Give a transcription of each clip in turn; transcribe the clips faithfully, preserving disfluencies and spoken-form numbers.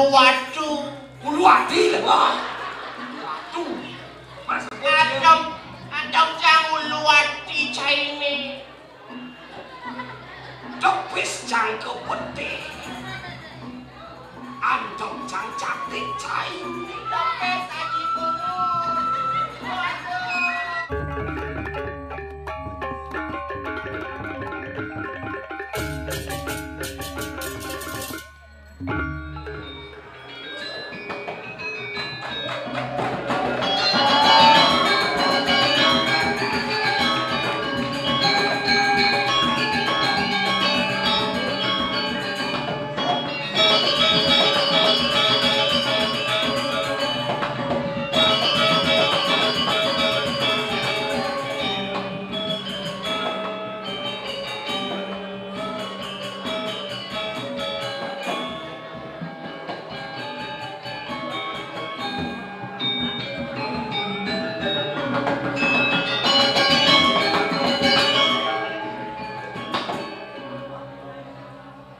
Waduh. Uluwadi lho, Bos. Waduh. Mas Adem, adem cang uluwadi caine. Tepis cang kepetih. Andem cang catik caine. Tepis Aji Guru.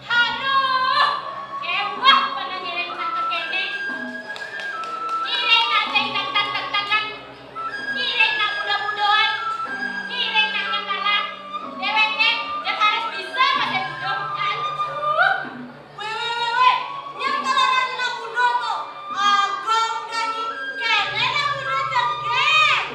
Haduh, ewah pernah ngiring nang kene. Ngiring nang teng teng teng teng teng. Ngiring nang budo-budoan. Ngiring nang nyang kalah. Deweke jan harus bisa masih budo. Aduh. Wé, wé, wé, wé. Nyang kalaran nang budo to. Ageng dani. Kene nang budo cegeng.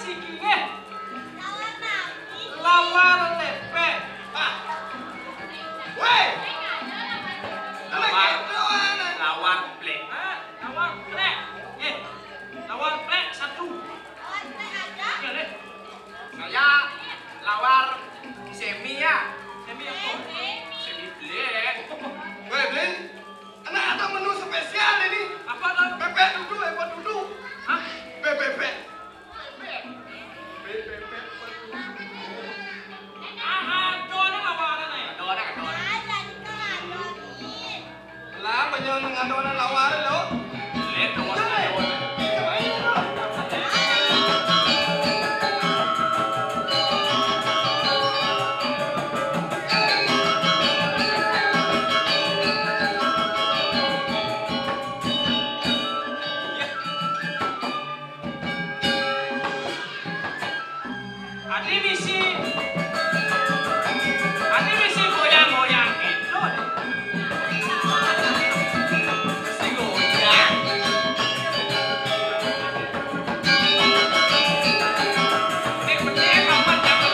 Siki nggih. Lawar tempe. Ah. Woi. Lawar, lawar plek. Ah, lawar plek. Nggih. Lawar plek satu. Nggih, nggih. Saya lawar semi ya. Semi apa? Semi blek. Woi, Blin. Ana ada menu spesial ini. Apa tuh? Bebek duduk, eh, buat duduk. Hah? Bebek. Bebek. Bebek. Ah, ada nih lawaran nih. Ada orang, ada orang. Lah, banyak nang ada orang lawaran loh. Lihat tuh, ada orang. Adi misi, adi misi goyang-goyang gitu. Misi goyang. Ini bener apa jangan?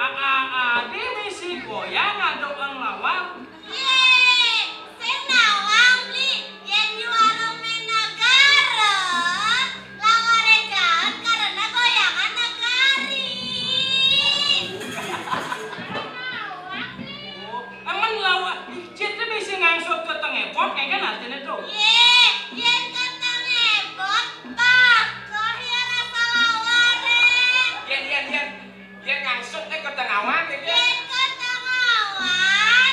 Aa, adi misi goyang ngadok ang lawar. Yé, sing nawang beli yén di warung Menagara, lawaré jaen karena goyangan negari. Oh, emen lawar, ih, jete misi ngangsut ke tengepot, kayak kan artinya tuh. Yé, yén ke tengepot, bah, koh ya rasa lawaré. Yén, yén, yén. Yén ngangsut nih ke tengawang, ya, yén? Yén ke tengawang,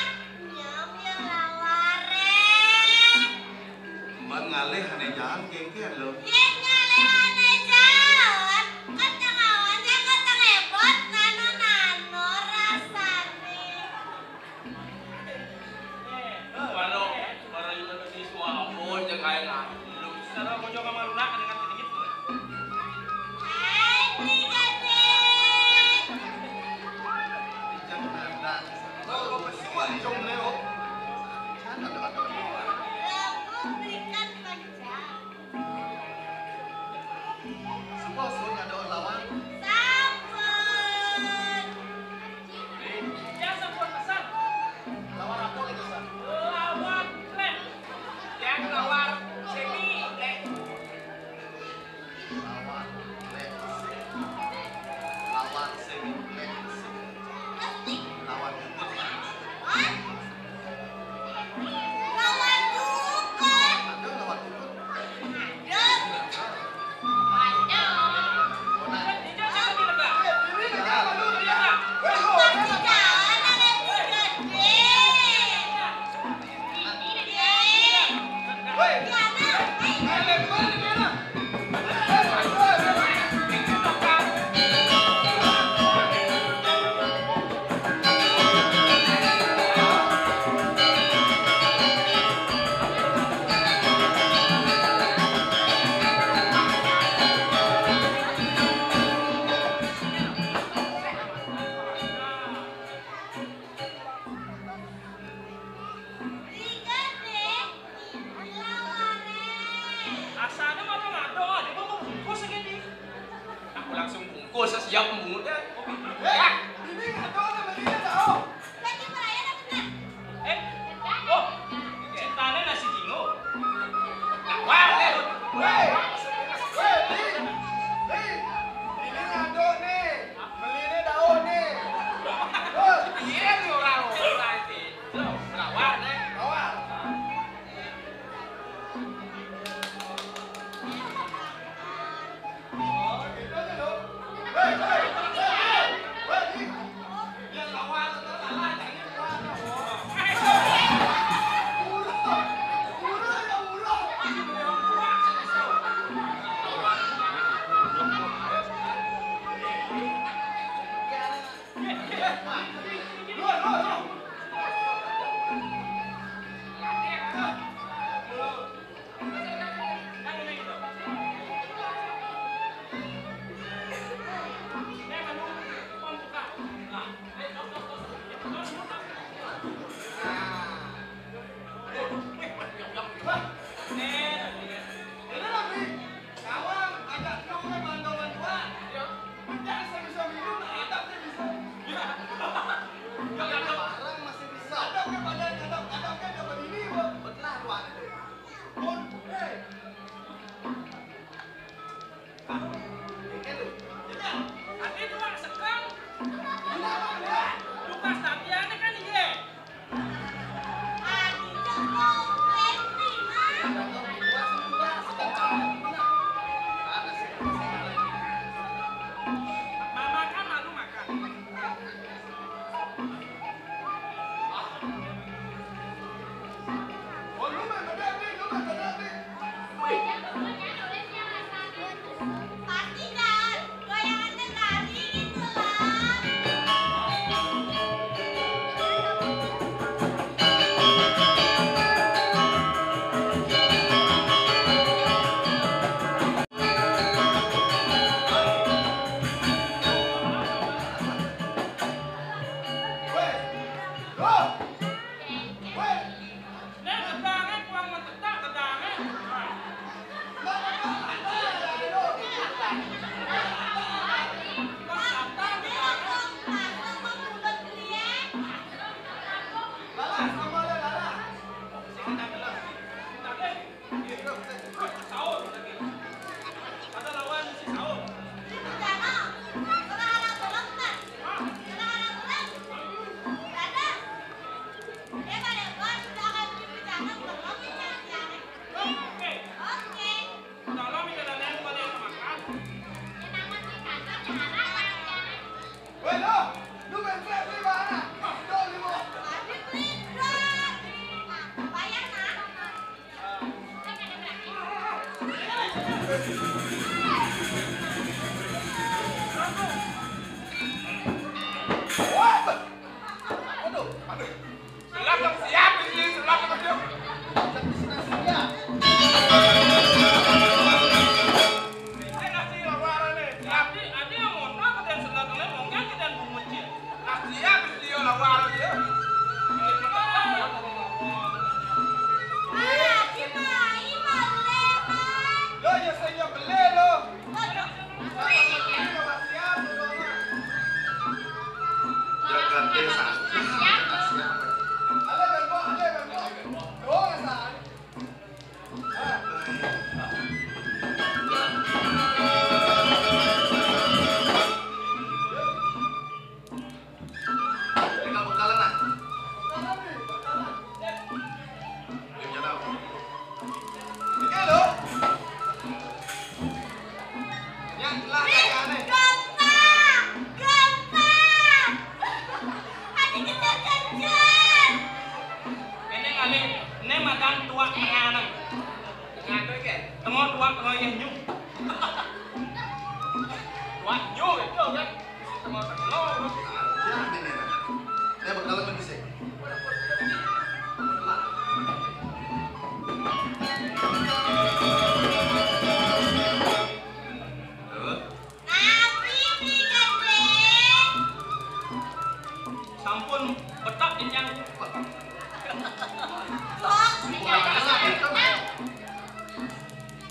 Pas latihan kan iye. Adi cek komplek ni, Mang. Mama kan malu makan. Pastikan goyangannya garing gitu lah. Aduh, aduh. Sulap dong siap ini, sulap dong. Ini nasi lawar ini. Siap. Adi, adi yang mau apa dan sulap dong, mau kan kita bungut ya. Nasi habis dia lawar dia. Lo ya saya beli lo. Ini lo. Yang telah Ih, kagak aneh. Gempa! Gempa! Adi kejar-kejar! Ini kali, ini makan tuak tengah nang. Tengah tuh, kan? Tengah tuak, tengah yang nyu. Tuak nyu itu, kan? Tengah tengah. Jangan ini, nah. Ini bakal lebih sih. Tuh. Napi ni, Kadek? Sampun betak jenjang. Kok?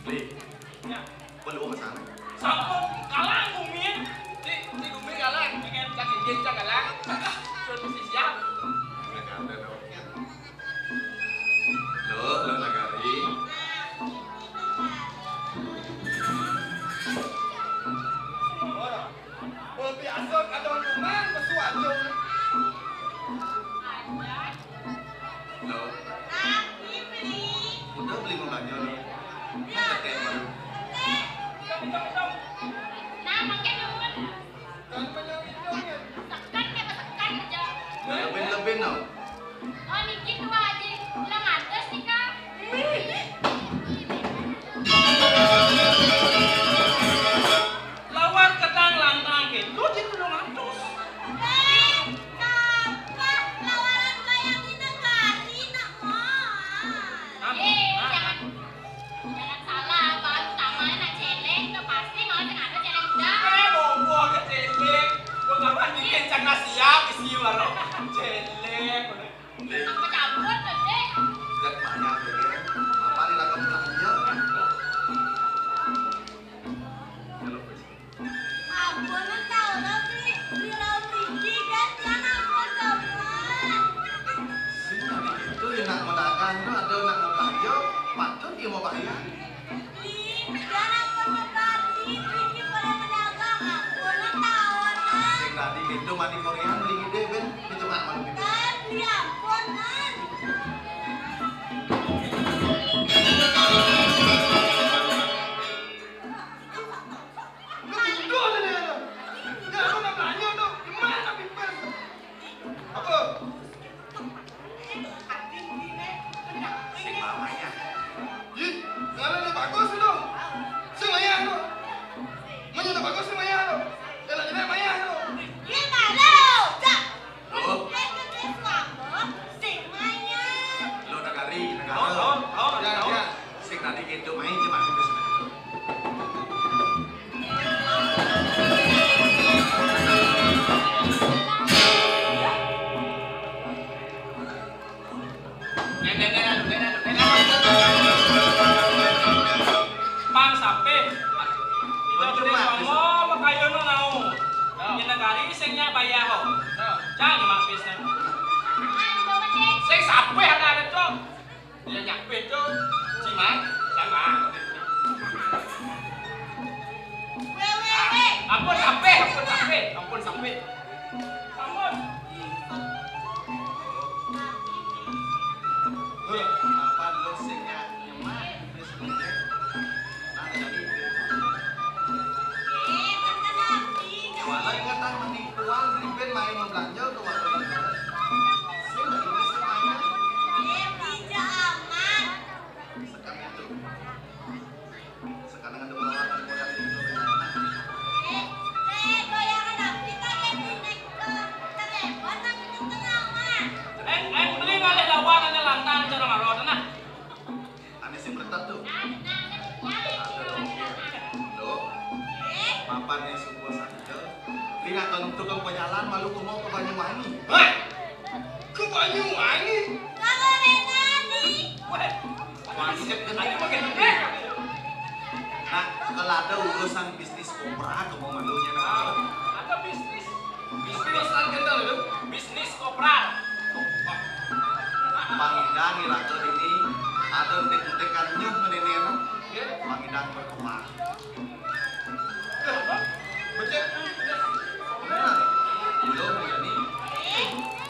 Beli. Ya. Belum ke sana. Sampun kalang Gumi. Si, si Gumi kalang. Pengen cak gigit cak kalang. Sudah siap. Nggak ada dong. Lo, lo nagari. Lo biasa kadang cuman pesu aja. Lo. Udah beli mau belanja lo. Nah, pakai dulu. Kan menyang itu kan. Tekan ya, tekan aja. Lebih-lebih no. Oh, niki tuh aja. Ulang atas nih, Kak. Lawar ketang lantang gitu, jadi ulang atas. Eh, apa? Lawaran kayak gini nggak enak, Mas. Apa? Eh, jangan. Jangan salah, baru tamane nak celeng, tuh pasti mau sing ada celeng udah. Eh, bobo ke celeng. Gua kapan bikin cang nasi siap, isi baru celeng. Apa campur tuh, Dek? Sejak banyak ya, apa dilakukan belanja? Kalau Ampun, tahu tapi di laut tinggi kan, jangan ampun, teman. Sing tadi itu ya nak mau dagang tuh, ada nak mau belanja, patut dia mau bayar. Ih, jangan ampun, mau beli, tinggi pada pedagang, ampun, tahu, nah. Sing tadi itu mani Korea beli gede, Ben, itu Cang, Mak Pis, nah. Sing sapih ada, ada, Cong. Dia nyapih, Cong. Cimang, cang, Mak. Weh, weh, weh. Ampun, sapih, ampun, sapih. Ampun, sapih. Ampun. Heh, apa lu sing nyemak? Wis, wis. Nah, jadi. Eh, kan kena api. Walau ingetan menipu, uang, ribet main membelanja ke warung. Sing, ini sing main. Eh, pinjam aman. Sekarang itu. Sekarang ada penawaran modal itu. Eh, eh, bayangan api tak ada di naik ke telepon, tak ada tengah, Mak. Eh, eh, beli ngalih lawan aja lantang cara marot, nah. Ane sing meletet tuh. Ada dong. Loh, papan yang subuh saja. Rina kan tukang penyalan malu ke mau ke Banyuwangi. Hah? Ke Banyuwangi? Kalau Renani. Weh, wajib dan ayo makin gede. Nah, kalau ada urusan bisnis kopra, ke mau malunya, nah. Ada bisnis. Bisnis. Urusan kental itu. Bisnis kopra. Bang Indang, iraga ini ada utik-utikan nyuh menenena. Bang Indang berkembang. Betul. Nah, Ilo ini.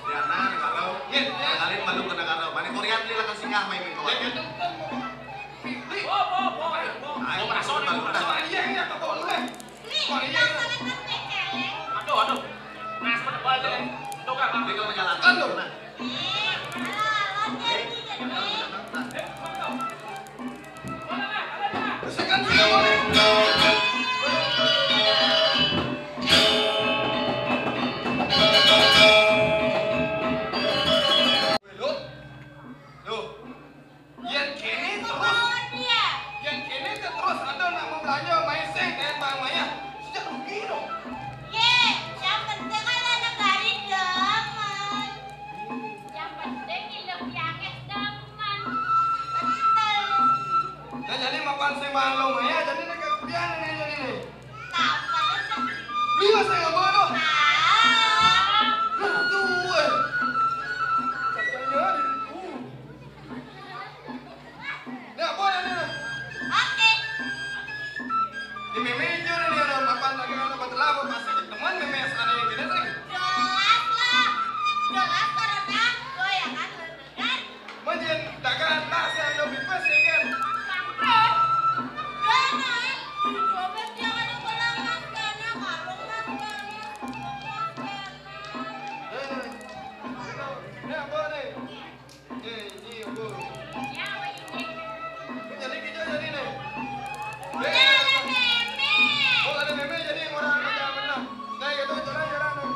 Diana, Negara. Ngalin malu ke Negara. Mana Korea beli lakan singgah main Korea. Ayo, malu dah. Iya, iya, kok lu, eh? Aduh, aduh. Nah, sama tebal deh. Tuh, Kak, Bang. Dia kalau menjalankan tuh. Nah. Tekan sudah boleh. Loh, loh. Yén kéné terus, yén kéné terus ada nak membelanja maising dan bang mayah, sejak rugi dong. Yé, yang penting ada negari demen. Yang penting iluh tiangé demen. Betul. Nah, jadi mapan sing bang lo mayah, jadi nak kuliah nih, jadi nih. Tapa tuh? Beli masa yang mana? Ah. Nah, tuh, eh. Katanya di situ. Nih, apa nih, nih? Oke. Di mémé ijo nih, nih, ada mapan lagi, ada batu lava, pasti teman mémé sana yang gini, sih. Jelas lah. Jelas karena goyangan leregan. Menjadi dagang tas yang lebih pas, ya kan? Bangkrut. Jangan. Coba jangan ulang mas karena kalung mas karena. Nih, nih. Nih, apa nih? Nih, ini, Bu. Ini jadi kita jadi nih. Nih. Oh, ada mémé jadi orang ada menang. Nah, itu jalan-jalan nih.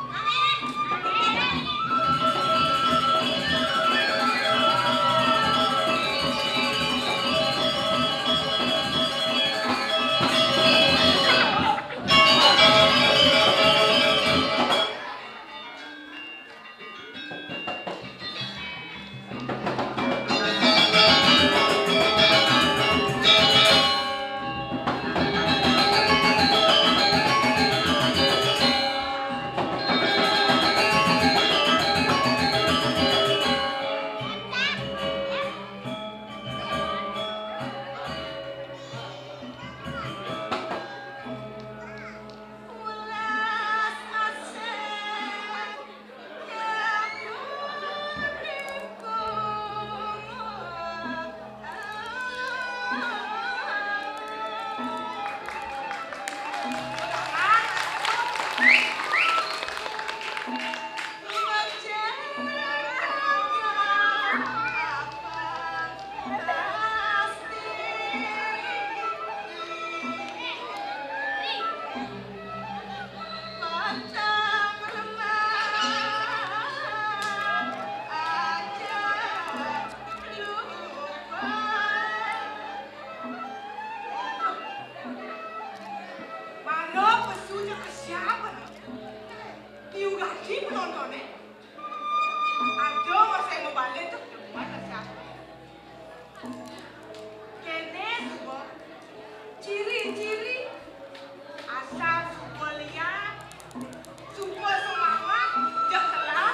Mano pesunya ke siapa? Tiup gaji penontonnya. Ada masa yang mau balik tuh, demen lah siapa. Kéné suba ciri-ciri asal suba liat, suba semangat, jelas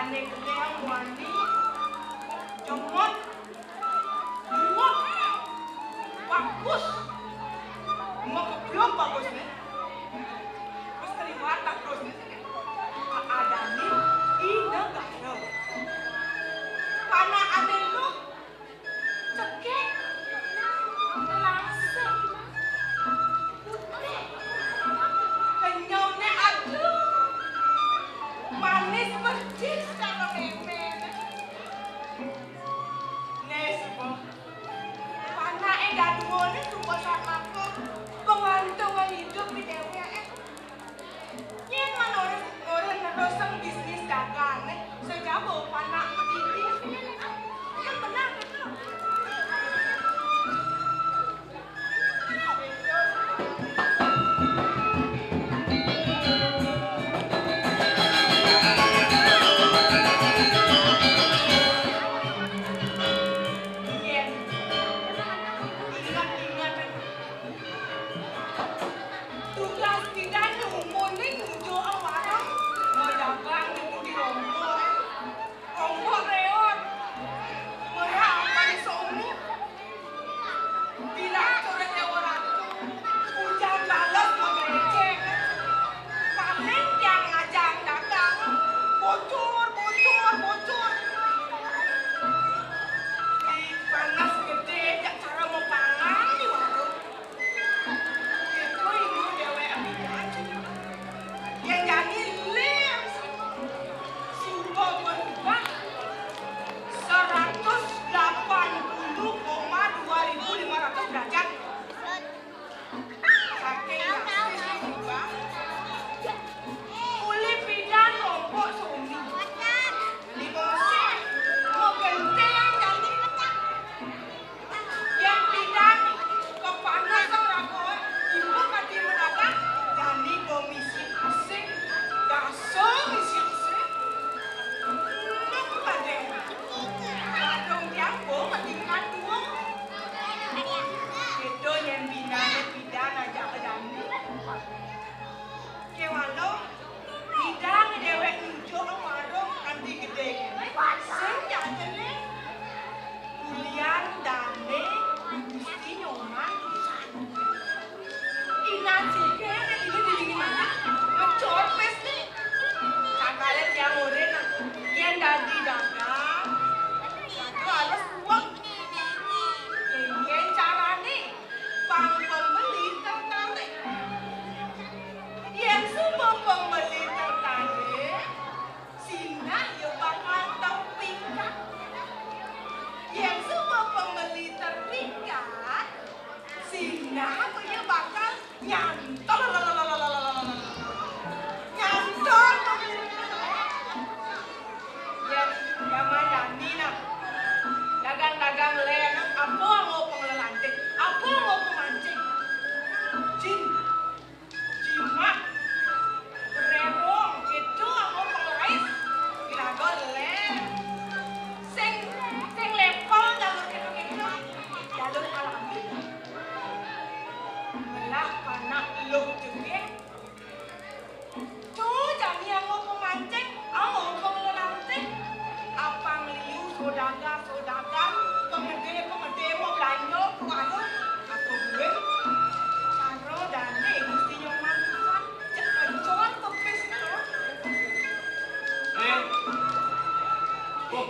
Ané gedé muani, jemot, luwek, bagus. Mau keblok bagusné. Terus kaliwat terus. Adané di negara. Panakané lu cekek, langsing, putih, kenyauné aduh, manis persis karo méméné. Né, sapa? Panaké daduwuné suba sakmaka pengantongan idup di déwéké. Yén manurut, nurut nerusang bisnis dagangé, sejaba panak petiti. Yén bener, bener. Yén inget-inget, tugas pidan umuné nuju warung, mau dagang di pudi rombok, eh. Rombok réot. Mara apané sono. Bilang corété ora tuh. Ujan bales mau ngecek. Paling tiang ngajang dagang. Bocor, bocor, bocor. Di panas gedé, jak cara mau pangan di warung. Kéto ibu déwék ambil. Yén jani lir, suba berubah seratus delapan puluh koma dua ribu lima ratus derajat. Saking drastis berubah, uli pidan rombok sumi. Lima mesin, mau genteng jani. Yén pidan kepanesan raga, ibu mati mendadak, jani bau misi asing, daso misi asing. Enak padé. Kadung tiang bau mati menadung. Kéto yén binané pidan ajak jani. Kéwala, pidan déwék nunjuk warung kanti gedé kéné. Sing jajené. Ulian dané Gusti Nyoman pisan. Inan sugih dini dilingin anak. Ngecor pés né. Sakala tiang urip, yén dadi dagang, kudu harus uweg. Kénkén carané. Pang pembeli tertarik. Yén suba pembeli tertarik, sinah ya bakal terpikat. Yén suba pembeli terpikat, sinah ya bakal nyantol. Nyantol. Yén jaman jani nah, dagang-dagang lén, apa anggo panglelantik, apa anggo pemancing. Jin, jimat, bererong, itu anggo penglais. Iraga lén. Sing, sing level jalur kéto-kéto, jalur alami. Melah panak luh jegég. Tuh, jani anggo pemancing, anggo panglelantik. Apang liu sodagar-sodagar, pemedé-pemedé mau belanja ke warung, apa buin? Karo dané Gusti Nyoman pisan, cek kecor pepis to. Eh. Oh.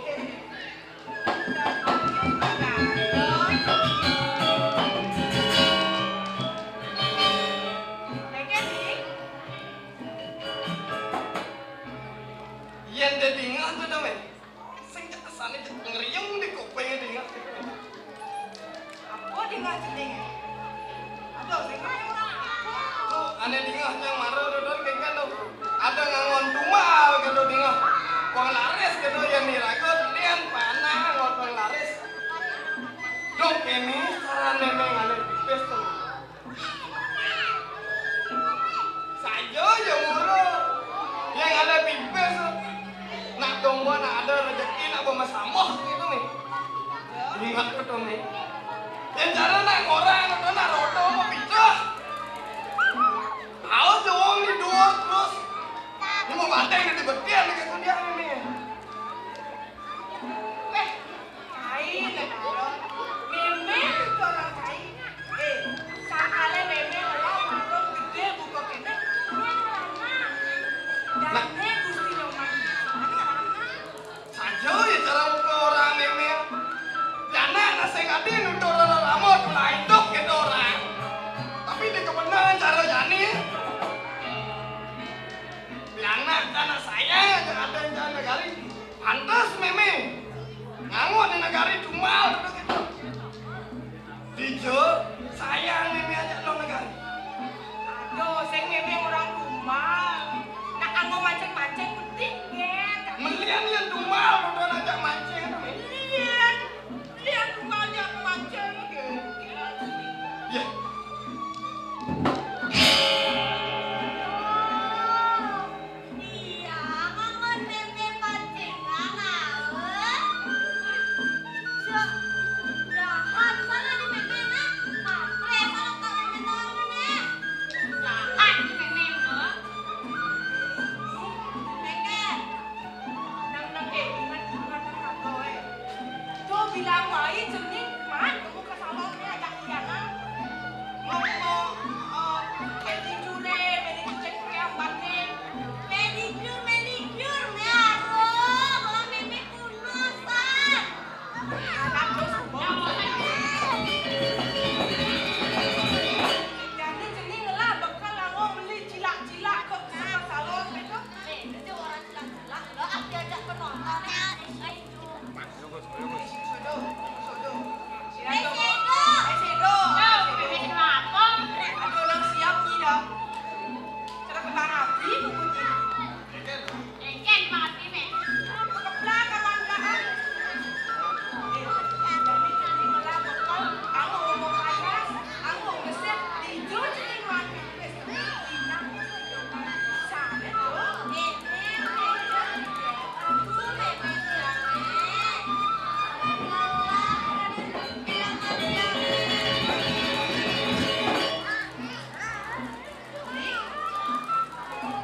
Yén didingeh to, Dam, é. Sing cak kesané cak ngeriung di kuping dingeh. Apa dingeh cening? Aduh, sing tuh, ané dingeh cang mara dodon kéngkén to. Ada ngangon tumbal kéto dingeh. Penglaris kéto yén iraga lén panah ngangon penglaris. Dong kéné carané méng ané pipis to. Saja ya murah. Yang ada pipis. Nak domba, nak ada rezeki, nak bamasamah gitu nih. Ingat betul nih. Yang cara nak ngorang, nak roda, mau picah. Tahu dong di dua terus. Ini mau bateng di betian nih, kata dia nih. Adi nutur rama-rama, tulah idup kita orang. Tapi di kebenaran cara jani. Pianak anak sayang aja ada yang jalan negari. Pantas mémé. Ngangon di negari tumbal duduk itu. Dija sayang mémé aja lo negari. Aduh, sing mémé orang tumbal. Nak anggo mancing-mancing penting, ya. Melian yang tumbal, udah aja mancing. Iya. Iya, tumbal yang mancing, ya. Ya. Iya, ngangon mémé pancingan, ah. Sa-, jahat, sana di mémé, nah. Matre, sana tak mémé tolong, nah. Jahat di mémé, nah. Mémé. Nang, nang, eh, ingat, ingat, ingat, eh. Tuh, bilang waé, cening, man, kamu ke salon, ya, ajak Diana. Ngomong, eh, pedicure, pedicure, kue ambatnya. Pedicure, manicure, ya, aduh, kalau mémé kuno, san. Anak terus, jadi cening ngelah bekal, ngomong beli cilak-cilak, kok, ke salon, itu. Eh, itu orang cilak-cilak, lo, ah, diajak penonton, ya. Ayo, Gus, ayo, Gus.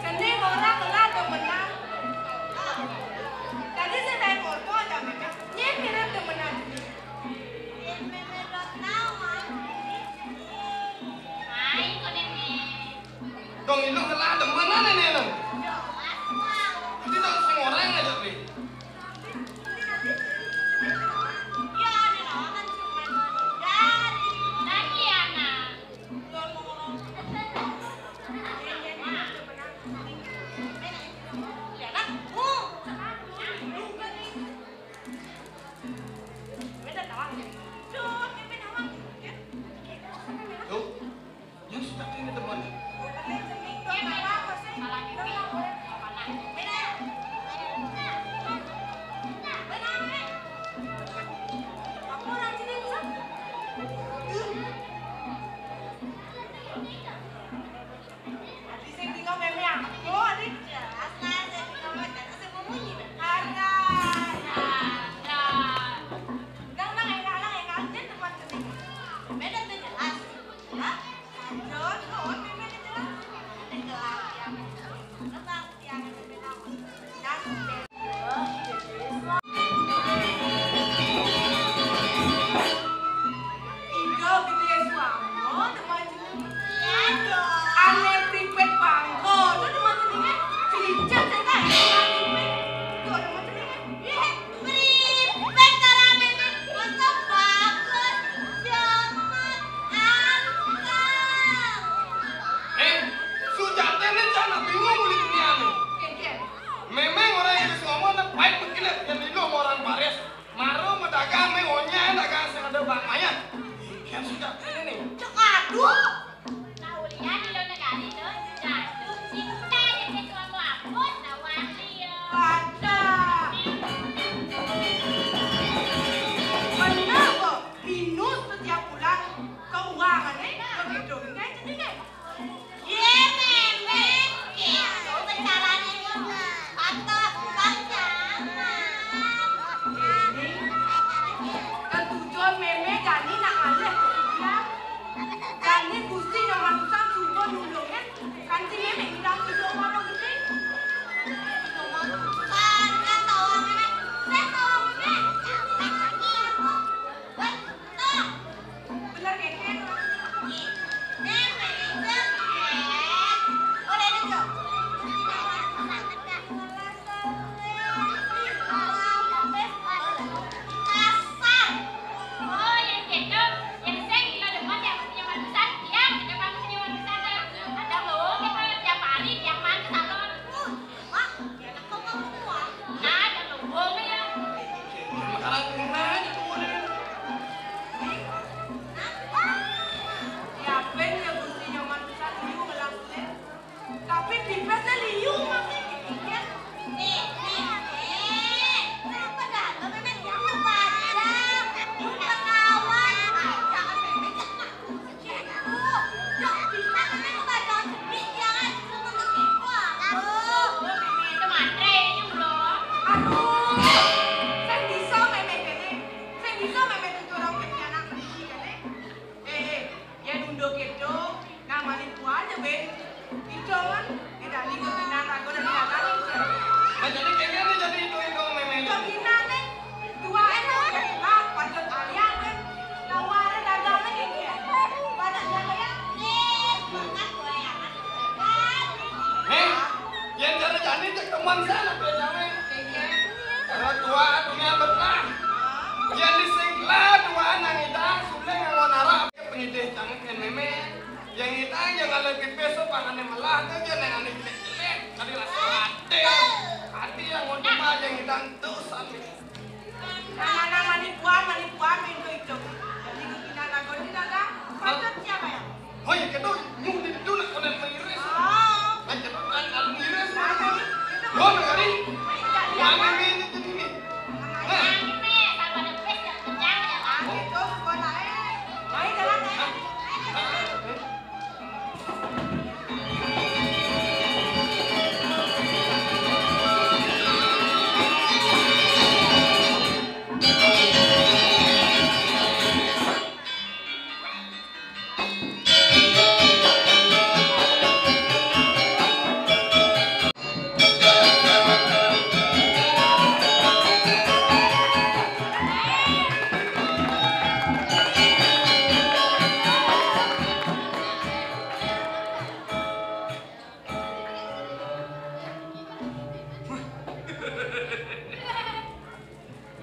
Cening ora kenal demenan. Tadi saya naik motor aja, Meka. Nyeh mirip demenan. Nyeh mirip demenan, Mama. Hai, kok nenek? Dong, itu kenal demenan ini, dong. Jelas, Bang. Jadi dong, sing orang aja, Pi. Tuh. Yang sudah ini teman. Adi sing tinggal mémé aku, Adi. Jelas lah, saya tinggal makan, saya mau munyi, nah. Ada. Ada. Nang, nang, enggak, nang, enggak, aja tempat kesini. Beda tuh jelas. Hah? Lanjut, oh, mémé jelas. Jelas, ya. Jelas, ya, mémé tahu. Jelas, ya. Ijo gedé suara, teman jeneng. Iya dong. Ané pripit bangko, to teman jenengé. Kelicet, saya kan, ané pripit. To teman jenengé. Ih, pripit cara mémé. Masa bagus, jaman, anteng. Eh, sujaté né cana bingung uli duniané. Kénkén. Mémé orang yang ngomong, pait mengkilat, dan itu orang Paris. Maro mah dagang, mé onyé dagang sing ada bak mayah. Kian sudah ini nih. Cek aduh. Nah, ulian di luar negara itu jatuh cinta jadi suami aku, nah, wali ya. Ada. Bener kok, minus setiap bulan keuangannya begitu. Enggak, jadi deh. Yé, mémé, itu bencanané nih. Patuh, Bang Jamal. Ketujuan mémé jani nak ngalih ke India. Lah, yang di sing lah dua nang ida sudah nang ngonara pengidih jangan kan meme. Yang ida yang ada di peso pangan yang melah tu je nang ane jelek-jelek. Tadi rasa hati. Hati yang mau cuma yang ida tu sami. Anak-anak manipuan, manipuan, main ke itu. Jadi ke pindah lagu ni dah dah. Macam siapa ya? Hoi, kedo, nyung di dulu nak kena mengiris. Ah. Macam kan kalau mengiris. Hoi, negari. Mana ni jadi ni? Nah. Itu sekolah eh. Baik jalan eh.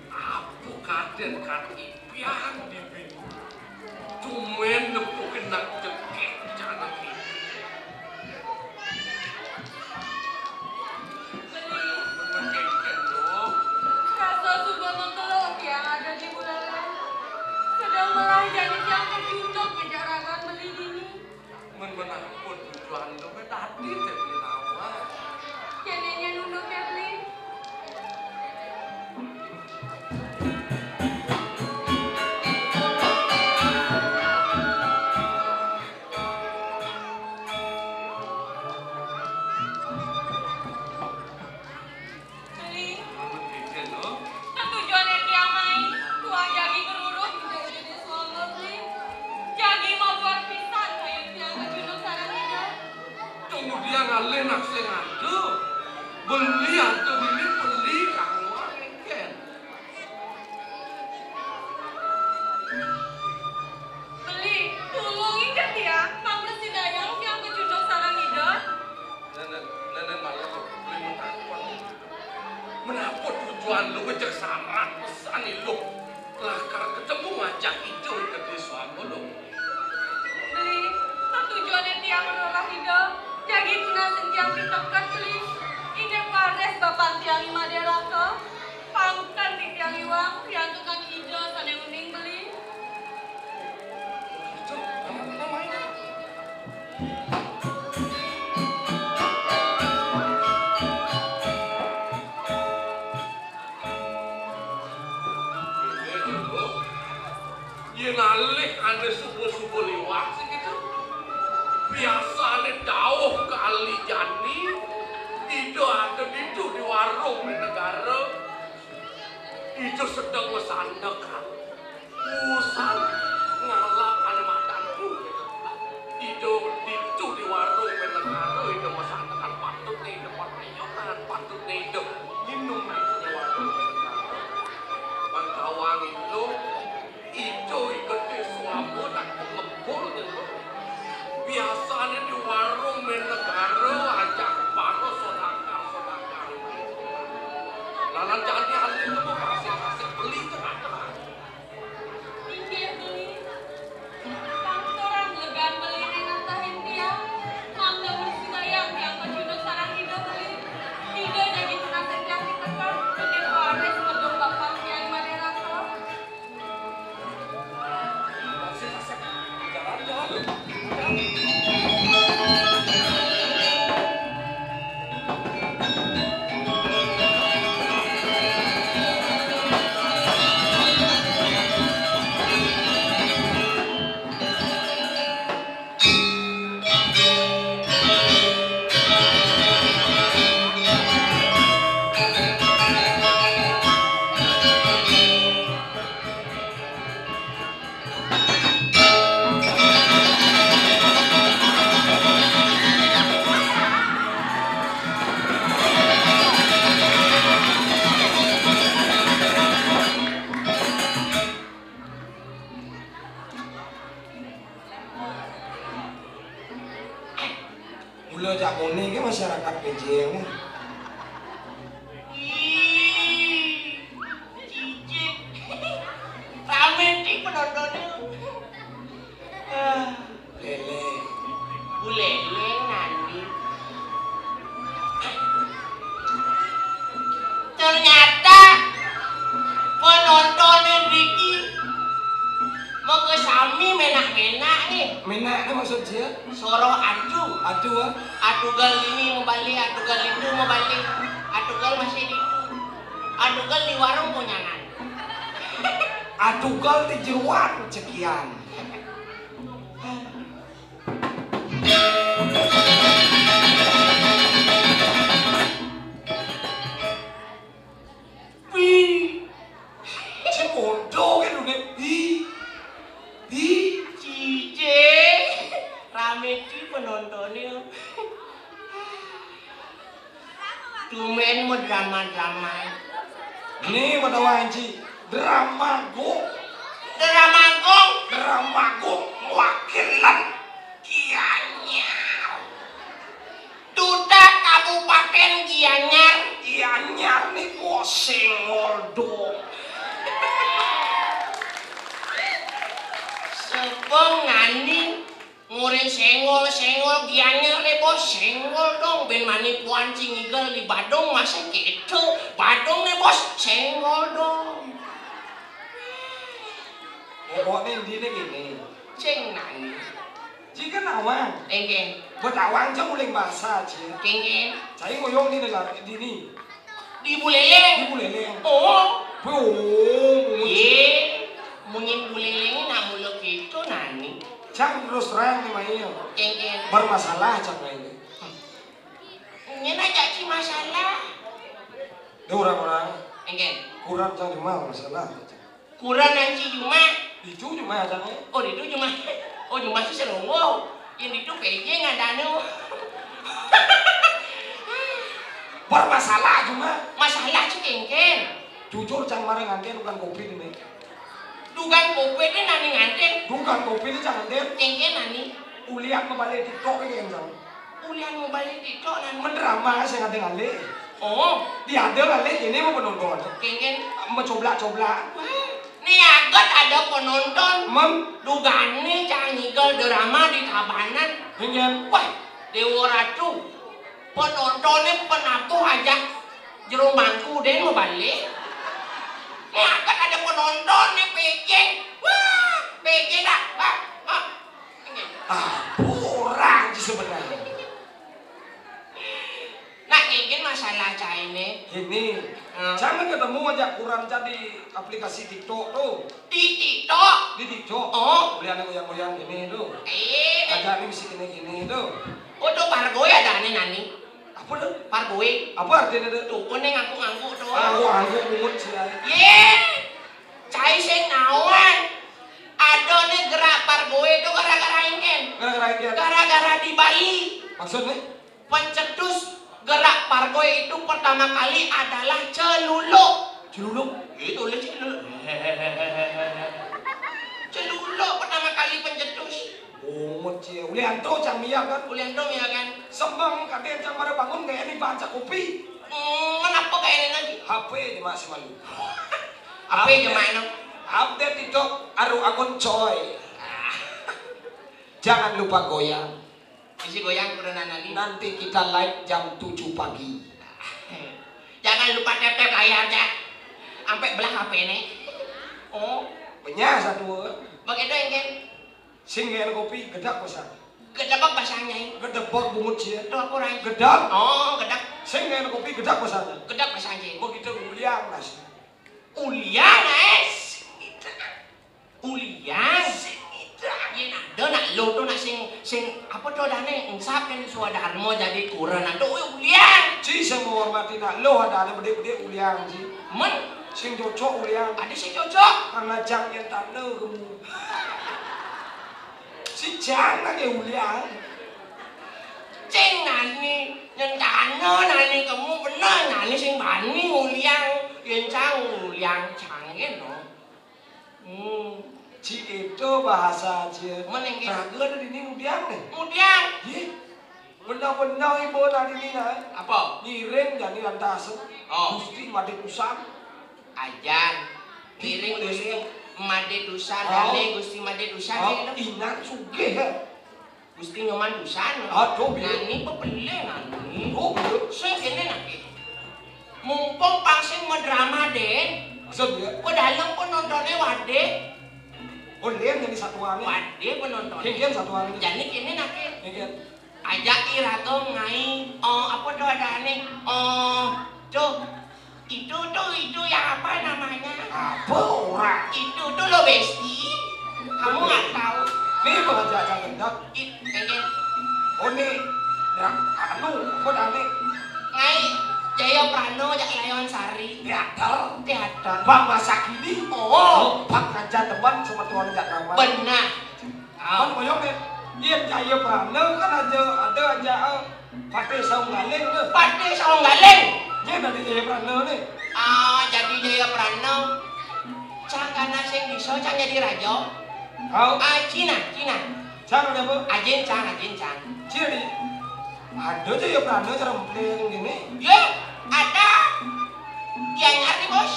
Apo kaden kan ipian di bini. Tumen nepukin nak cekek jalan ini. Beli. Mengecekkan lo. Rasa suba mengkelok yang ada di bulala. Sedang melah jadi tiang kecunduk ngejak ragan beli dini. Men menapun tujuan lo, men tadi te beli lawan. Kene nyen unduk ya beli. Beli. Amun kecil lo. Tetujuan etiang mai, tuang jagi ngeruruh ida-ida suama beli. Jagi mabuat pisan kayun tiang kecunduk sareng ida. Tunggu dia ngalih nak sing ada. Beli ada beli, beli kamu engken. Beli, tulungi ka tiang, pang mresidayang tiang kecunduk sareng ida. Nene, nene malah beli menakon. Menapa tujuan lu ngecek sarat pesan ilu? Lakar ketemu ngajak ida ke desa amba lu. Beli, tetujuan tiang ngerolah ida. Jagi tunas tiang piteket beli. Inggih pares bapan tiang I Maderaka. Pangken tiang iwang, riantukan ida sane uning beli. Yen alih ane subuh-subuh liwat segitu. Biasane dauh kali jani, ida ada ditu di warung di negara. Ida sedeng mesandekan. Usan ngalap ane madanku. Ida ditu di warung menegara, ida masakan patutne ida patayonan, patutne ida nginum di warung menegara. Bang kawang itu, ida ikete suama tak pengepul gitu. Biasane di warung menegara ajak para sodakar-sodakar. Lalan jani alih nemu kasih-kasih beli tengah-tengah. Inggih, beli. Pangturan legan beli nentahin tiang. Mangda mesti bayang tiang kecunduk sareng ida beli. Ida jagi tunas tiang ditekan. Gede paris medung bapak tiang Maderaka. Jalan, jalan. Soroh adu. Adu, ah. Adu gal ini mabalik, adu gal itu mabalik. Adu gal masih di itu. Adu gal di warung konyangan. Adu gal di jeruan cekian. Wih. Cek bodoh kan udah. Ih. Ih. Cie. Rame cuy penontonnya. Tumben mau drama-drama. Nih, mau tahu anji. Drama go. Drama go. Drama go. Wakilan Gianyar. Duta Kabupaten Gianyar. Gianyar nih bos senggol dong. Sebong nani murid senggol, senggol Gianyar nih bos, senggol dong. Ben mani puan cingigel di Badung masih gitu. Badung nih bos, senggol dong. Pokoknya intinya gini. Cing nani. Jika nawang. Enggen. Buat awang aja uling bahasa aja. Enggen. Saya ngoyong di negara di ini. Di Buleleng. Di Buleleng. Oh. Boom. Ye. Mungkin Buleleng ini nak mulu gitu nani. Cang terus terang nih Mail. Enggen. Bermasalah cang ini. Ini aja sih masalah. Ini orang-orang. Enggen. Kurang cang cuma masalah. Kurang nanti Juma. Ditu Juma ya, Cang, ya? Oh, ditu Juma. Oh, Juma sih seru. Wow. Yang ditu P J nggak ada anu. Bermasalah Juma. Masalah sih kengken. Jujur, Cang, marang nganten bukan kopi ini. Dugan kopi ini nani nganten. Dugan kopi ini Cang nganten. Kengken nani. Ulian mau balik TikTok ini, Cang. Ulian mau balik TikTok nani. Mendrama saya nganten kali. Oh. Dia ada kali ini mau penonton. Kengken. Mencoblak-coblak. Hmm. Ni aget ada penonton. Mem. Dugane Cang Igel drama di Tabanan. Ingen. Wah, Dewa Ratu. Penontonnya penabuh aja. Jero mangku den mau balik. Ni aget ada penonton ni P J. Wah, P J dah. Wah, wah. Ingen. Ah, kurang sih sebenarnya. Nak, ini masalah caine. Gini, hmm. Jangan ketemu aja kurang jadi aplikasi TikTok tuh. Di TikTok? Di TikTok. Oh. Boleh ada goyang-goyang gini tuh. Eh. Ada nih mesti gini-gini tuh. Oh, tuh pargoy ada nih nani. Apa tuh? Pargoy. Apa artinya tuh? Tuh, kone ngaku-ngaku tuh. Ah, aku angkuk bungut sih ya. Ye. Cai sing nawan. Ada nih gerak pargoy tuh gara-gara ingin. Gara-gara ingin. Gara-gara di Bali. Maksudnya? Pencetus gerak pargoy itu pertama kali adalah celuluk. Celuluk? Itu lho celuluk. Celuluk pertama kali pencetus. Bungut cie. Ulianto cang mia kan? Ulianto mia kan? Sembang kaden cang pada bangun kayak ini baca kopi. Hmm, kenapa kayak ini lagi? H P aja masih malu. Apa aja main? Update TikTok aru akun coy. Jangan lupa goyang. Isi goyang kurenan lagi. Nanti kita live jam tujuh pagi. Jangan lupa tap-tap layar, Cak. Sampai belah H P nih. Oh. Benyah satu. Pakai doang kan? Sing ngene kopi gedek pesan. Gedebak bahasanya ini. Gedebak bungut sih. Itu apa orang? Gedek. Oh, gedek. Sing ngene kopi gedek pesan. Gedek bahasanya. Mau kita uliang nasi. Uliang, guys. Ulian. Sing ida. Yen ada nak lo tu nak sing, sing apa tu adane, ensap kan swadarma jadi kurenan tu, weh, ulian. Ci sing menghormati nak lo adane bedik-bedik ulian ci. Men. Sing cocok ulian. Ada sing cocok. Karena jang yen tanda kamu. Si jang lagi ulian. Cing nani, yen tanda nani kamu bener nani sing bani ulian. Yen cang ulian cangin no. Hmm. Ci itu bahasa aja. Menengke. Raga ada di ini mudiang nih. Mudiang. Ih. Benar-benar ibu tadi ini nah. Apa? Ngiring jadi lantasan. Oh. Gusti Made Kusan. Ajan. Ngiring Gusti Made Kusan. Oh. Dane Gusti Made Kusan. Oh, gitu. Inan sugih ya. Gusti Nyoman Dusan. Aduh, iya. Nani pepele nani. Oh, iya. Sing kene nake. Mumpung pang sing mau drama den. Maksud ya? Pedalem penontonnya wade. Oh, lén jadi satuané. Wadé penonton. Kénkén satuané. Jani kéné naké. Kénkén. Ajak iraga ngai. Oh, apa tuh adané? Oh, tuh. Itu tuh, itu yang apa namanya? Apa orang? Itu tuh loh, Besti. Kamu nggak tahu. Nih, Bang Jajang Gendang. It, eh, eh. Oh, nih. Ya, anu, apa adané? Ngai Jaya Prana, jak Layon Sari. Teater. Teater. Bang masa kini. Oh. Bang ngajak teman sama tuan jak nama. Benar. Kan koyok nih, yén Jaya Prana kan ada, ada aja, eh, Patih Saung Galing tuh. Patih Saung Galing. Yén ada Jaya Prana nih. Ah, jadi Jaya Prana. Cang kana sing bisa, cang jadi raja. Kau? Ah, Cina, Cina. Cang ada apa? Ajin cang, ajin cang. Cina. Ada Jaya Prana cerempling gini. Ya, ada. Gianyar nih, Bos.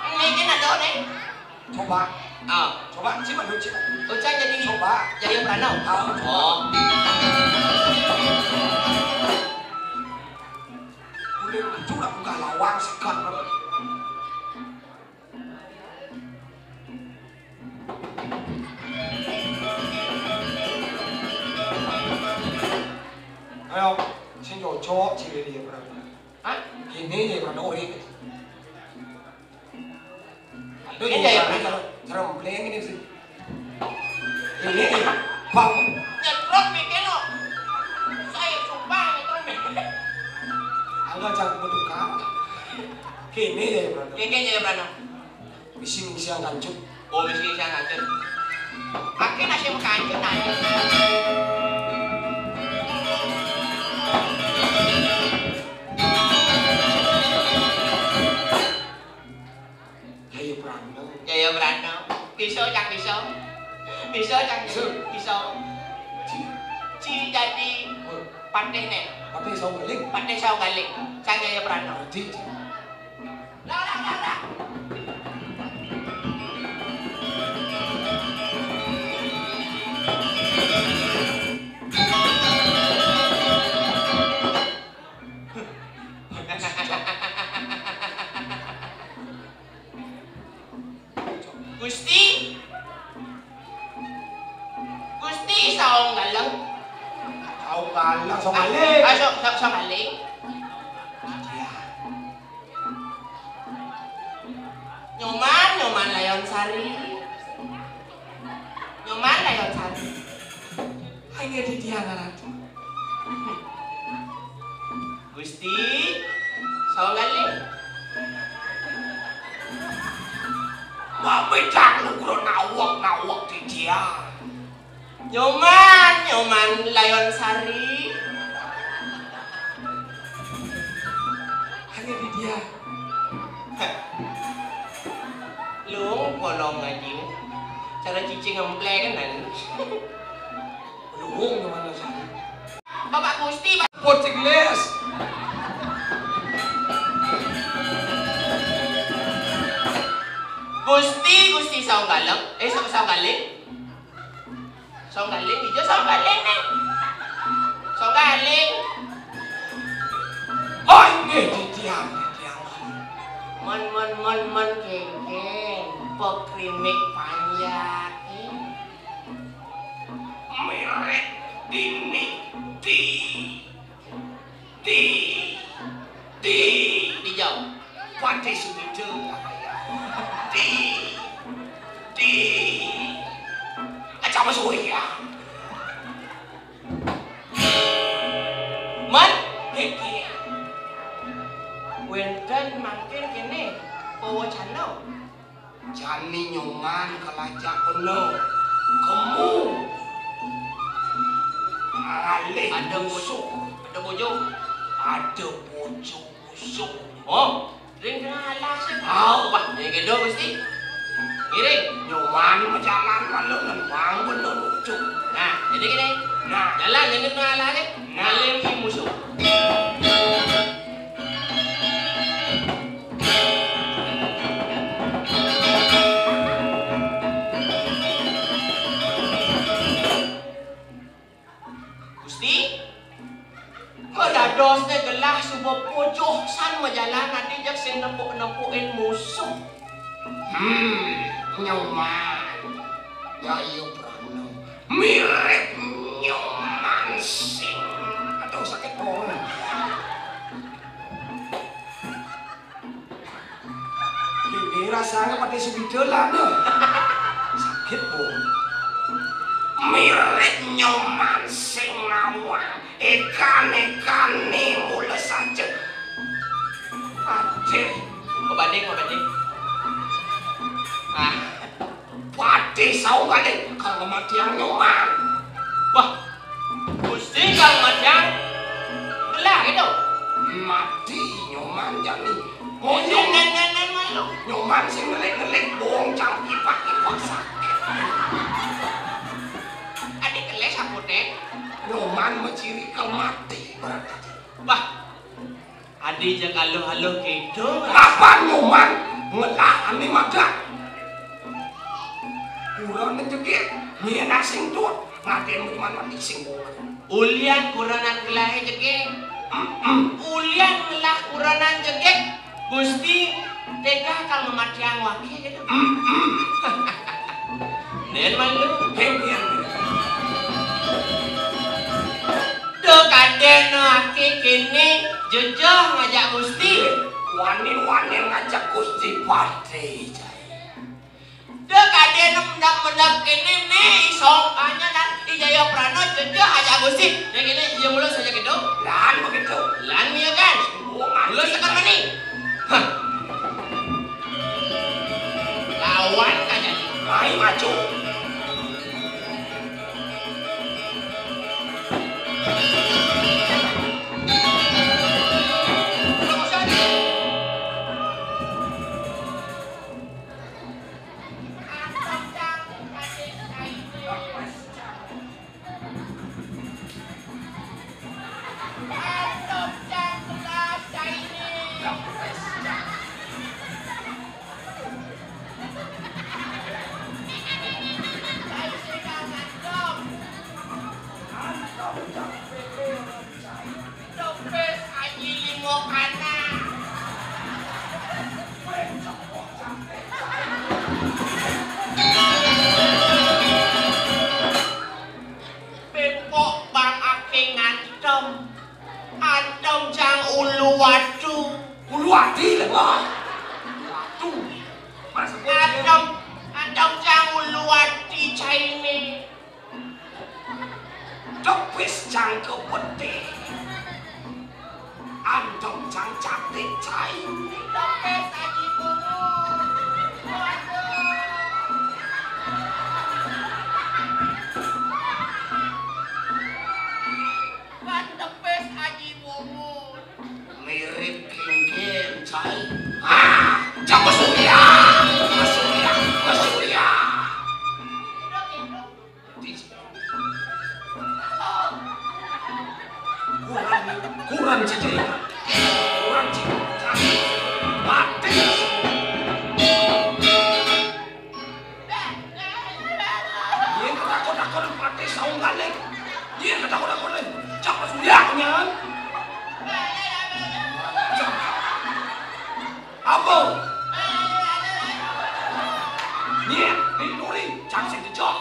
Ini kan ada nih. Coba. Ah. Coba, coba dulu, coba. Ucap jadi Coba. Jaya Prana. Ah, coba. Oh. Udah, udah buka lawang sekat. Ayo, sing cocok, ciri dia berapa? Hah? Ini ya, berapa orang? Aduh, ini ya, cara, cara ngebleng ini sih. Ini, Bang. Nyetrok mikir lo. Saya sumpah nyetrok mikir. Angga jangan bertukar. Kini ya, Bang. Kini ya, Bang. Misi-misi yang kancut. Oh, misi-misi yang kancut. Akhirnya saya kancut aja. Jaya Prana. Jaya Prana. Bisa, Cang, bisa. Bisa, Cang, bisa. Bisa. Ci. Ci jadi Oh. Patih nih. Patih Saung Galing. Patih Saung Galing. Cang Jaya Prana. Ci. Lah, lah, lah, lah. Gusti, Gusti, Saung Galing. Saung Galing, Saung Galing. Ah, Saung, Saung, Saung Galing. Iya. Nyoman, Nyoman Layon Sari. Nyoman Layon Sari. Hanya di dia ngaran. Gusti, Saung Galing. Mami cang lu kuro nawak, nawak di dia. Nyoman, Nyoman Layon Sari. Hanya di dia. Lung, bolong aja. Cara cicing ngemplek kan. Lung, Nyoman Layon Sari. Bapak Gusti, Pak. Pocik les. Gusti, Gusti Saung Galing. Eh, Saung, Saung Galing. Saung Galing, ijo Saung Galing nih. Saung Galing. Oh, ini di tiang, di tiang. Men, men, men, men, kénkén. Pekrimik panjak. Merek dini di, di, di. Dijawab. Pantai Sumida. Di, di. Aja Mas Surya. Man, iki. Wénten mangkin kéné pawacana. Jani Nyoman kalajak bener. Kemu. Alih Ada musuh. Ada bojo. Ada bojo musuh. Oh, ring tengah alas. Ah, wah, ya gitu, Gusti. Ngiring. Nyoman majalan malu nembang bener lucu. Nah, jadi gini. Nah. Jalan yang tengah alas, nah. Ngalih musuh. Gusti, kadadosné gelah suba pujuh san majalan ati jak sing nempuk-nempukin musuh. Hmm, Nyoman. Jaya Prana. Mirip Nyoman sing. Aduh, sakit, Bong. Ini rasanya pada sudah lah, no. Sakit, Bong. Mirip Nyoman sing nawang. Ikan-ikan nih mulai saja. Aduh. Mau banding, mau banding. Ah. Pati saung kali kalau mati yang Nyoman. Wah, Gusti kalau mati yang gelah gitu. Mati Nyoman jani. Oh, Nyoman. Nyoman sing ngelik-ngelik, Bong, cang ipak-ipak sakit. Adi keleh saputnya. Nyoman menciri kalau mati berarti. Wah, adi jak aluh-aluh gitu. Apa Nyoman ngelah ane madak? Kurang jegit, nyenak sing tuh, ngatain Nyoman mati sing bola. Ulian kuranan gelahe jegit. Ulian ngelah kuranan jegit. Gusti tega kang mematiang wake gitu. Nen malu. Heng, heng. Duh, kadeno ake kene jejeh ngajak Gusti. Wanin-wanin ngajak Gusti Patih, cai. Duh, kadeno mendap-mendap kene ne isongkanya dan i Jaya Prana jejeh ngajak Gusti. Yang ini iya mulu saja gitu. Lan begitu. Lan iya kan? Wong mulu sekat mani. Hah. Lawan kan jadi. Ayo maju. Pepok bang ake ngantem. Antem cang ulu watu. Ulu ati lho, Bang. Watu. Maksudnya antem, antem cang ulu ati caine. Tepis cang kepete. Antem cang catik caine. Tepis Aji Bungut. Waduh. Kan tepis Aji Bungut. Mirip kengken, cai. Ah, cak pesurya, pesurya, pesurya. Kurang, kurang cedera. Kurang cedera. Mati. Yen ketakon-takon pati saung kalih. Yen ketakon-takon, cak Surya nyan. Apa? Yen dituri, cak sing jejok.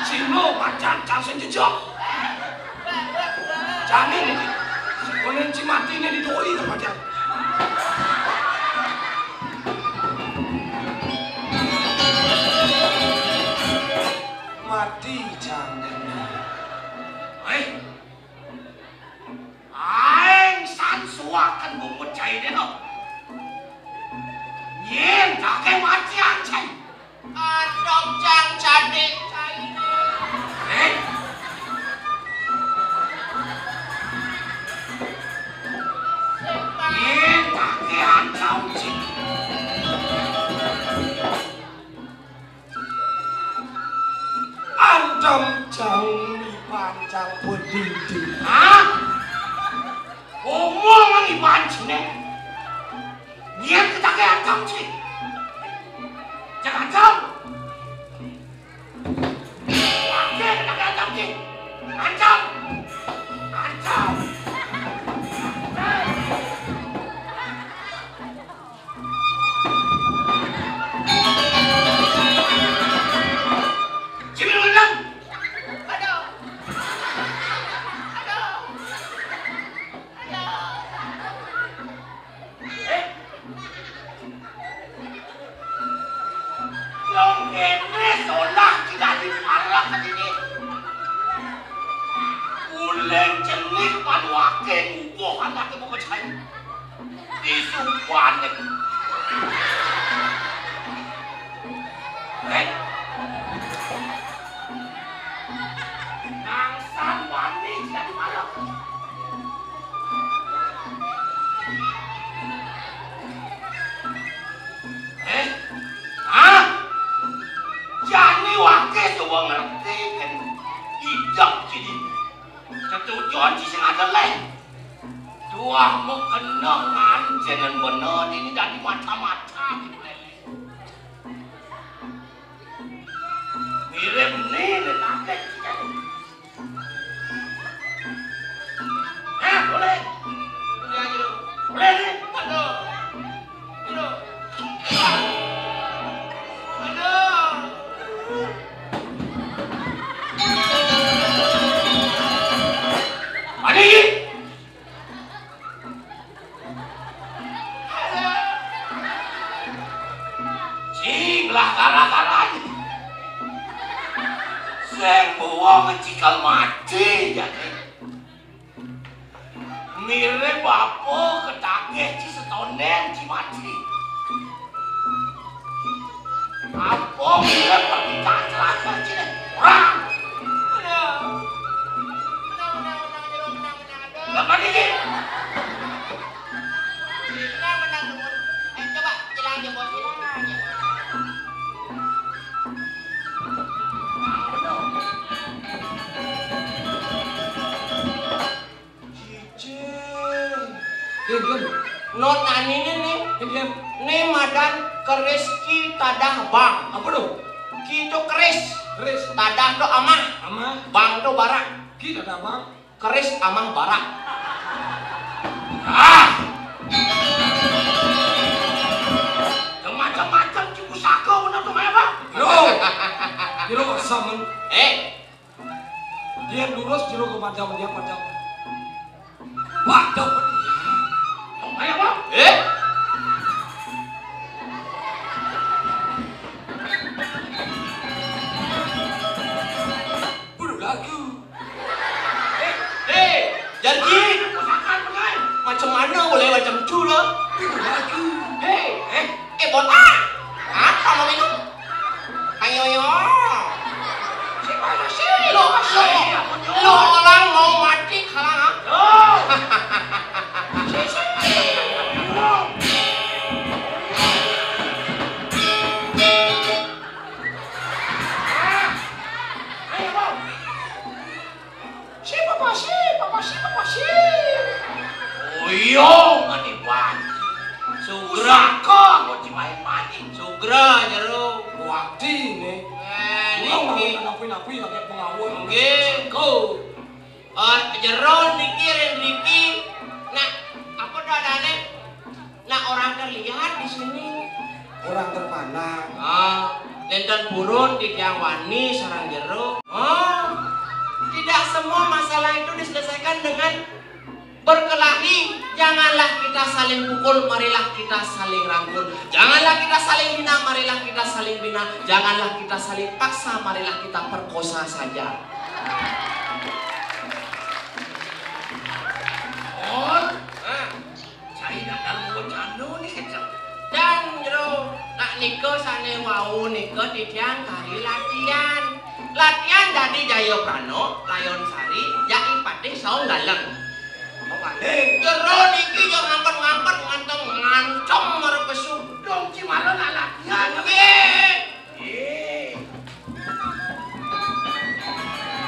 Sino macan, cak sing jejok. Jane niki, sing kono cimati ne didoi to padahal. Mati jangkene. Eh. Aeng san suwaken bungut caine no. Nyen kake mati ancen. Atok cang cadik caine. Eh? Yen kakean caucing. Antem cang iban cang pedidi. Hah? Omong iban cine. Yen ketake antem cine. Jangan cang. Wage ketake antem cine. Antem. Antem. Buka cai. Disumpah nih. Eh. Nangsan wani jadi malam. Eh? Hah? Jani wake coba ngerti kan. Idak jadi. Ketujuan si sing ada leh. Tuah mau kena ngancenan bener ini dari mata-mata. Mirip nih, nih, nanti kita nih. Eh, boleh. Boleh aja lu. Boleh nih. Aduh. Aduh. Aduh. Adi. Si belah gara-gara aja. Sing buang cikal mati jadi. Mirip apa ketagih ci setonen ci mati. Apa mirip permintaan terakhir ci deh. Orang. Menang, menang, menang, menang, menang, menang. Lah, mati ci. Menang, menang, menang. Eh, coba, jelang aja, Bos. Jelang aja. Cicing. Diam, diam. Not anine nih. Diam, diam. Nih madan keris ki tadah bang. Apa tuh? Ki to keris. Keris. Tadah to amah. Amah. Bang to barak. Ki tadah bang. Keris amah barak. Ah! Macam-macam ci pusaka bener tuh kayak apa? Lo. Lo sama. Eh, dia lurus jero ke macam dia macam. Waduh, dia. Yang kayak apa? Eh? Bulu lagu. Eh, eh, janji. Makan, makan. Macam mana boleh macam tu lah? Bulu lagu. Hei, eh, eh, botak. Apa mau minum? Ayo, yo. Siapa sih? Lo, lo, lo orang mau mati kalah, ha? Yo. Ayo, Bang. Siapa pasti, papa siapa pasti? Oh iya, mani banci. Sugra. Pusaka mau dimain-main. Sugra jero. Wakti nih. Eh, niki. Napi-napi lagi pengawal. Nggih, engko. Eh, jero niki ring niki. Nah, apa dadane? Nah, orang terlihat di sini. Orang terpandang. Ah, nenten purun titiang wani sareng jero. Oh, tidak semua masalah itu diselesaikan dengan berkelahi. Janganlah kita saling pukul, marilah kita saling rangkul. Janganlah kita saling hina, marilah kita saling bina. Janganlah kita saling paksa, marilah kita perkosa saja. Oh, ah. Cai nak dalam wacana ni kecil. Dan jero, nak nika sane wau nika titiang kari latihan. Latihan dadi Jayaprana, Layon Sari, Jai Patih Saung Galeng. Mau balik. Jero niki yo ngampet-ngampet nganteng ngancem marang pesu. Dong ci malah nak latihan. Nggih. Eh.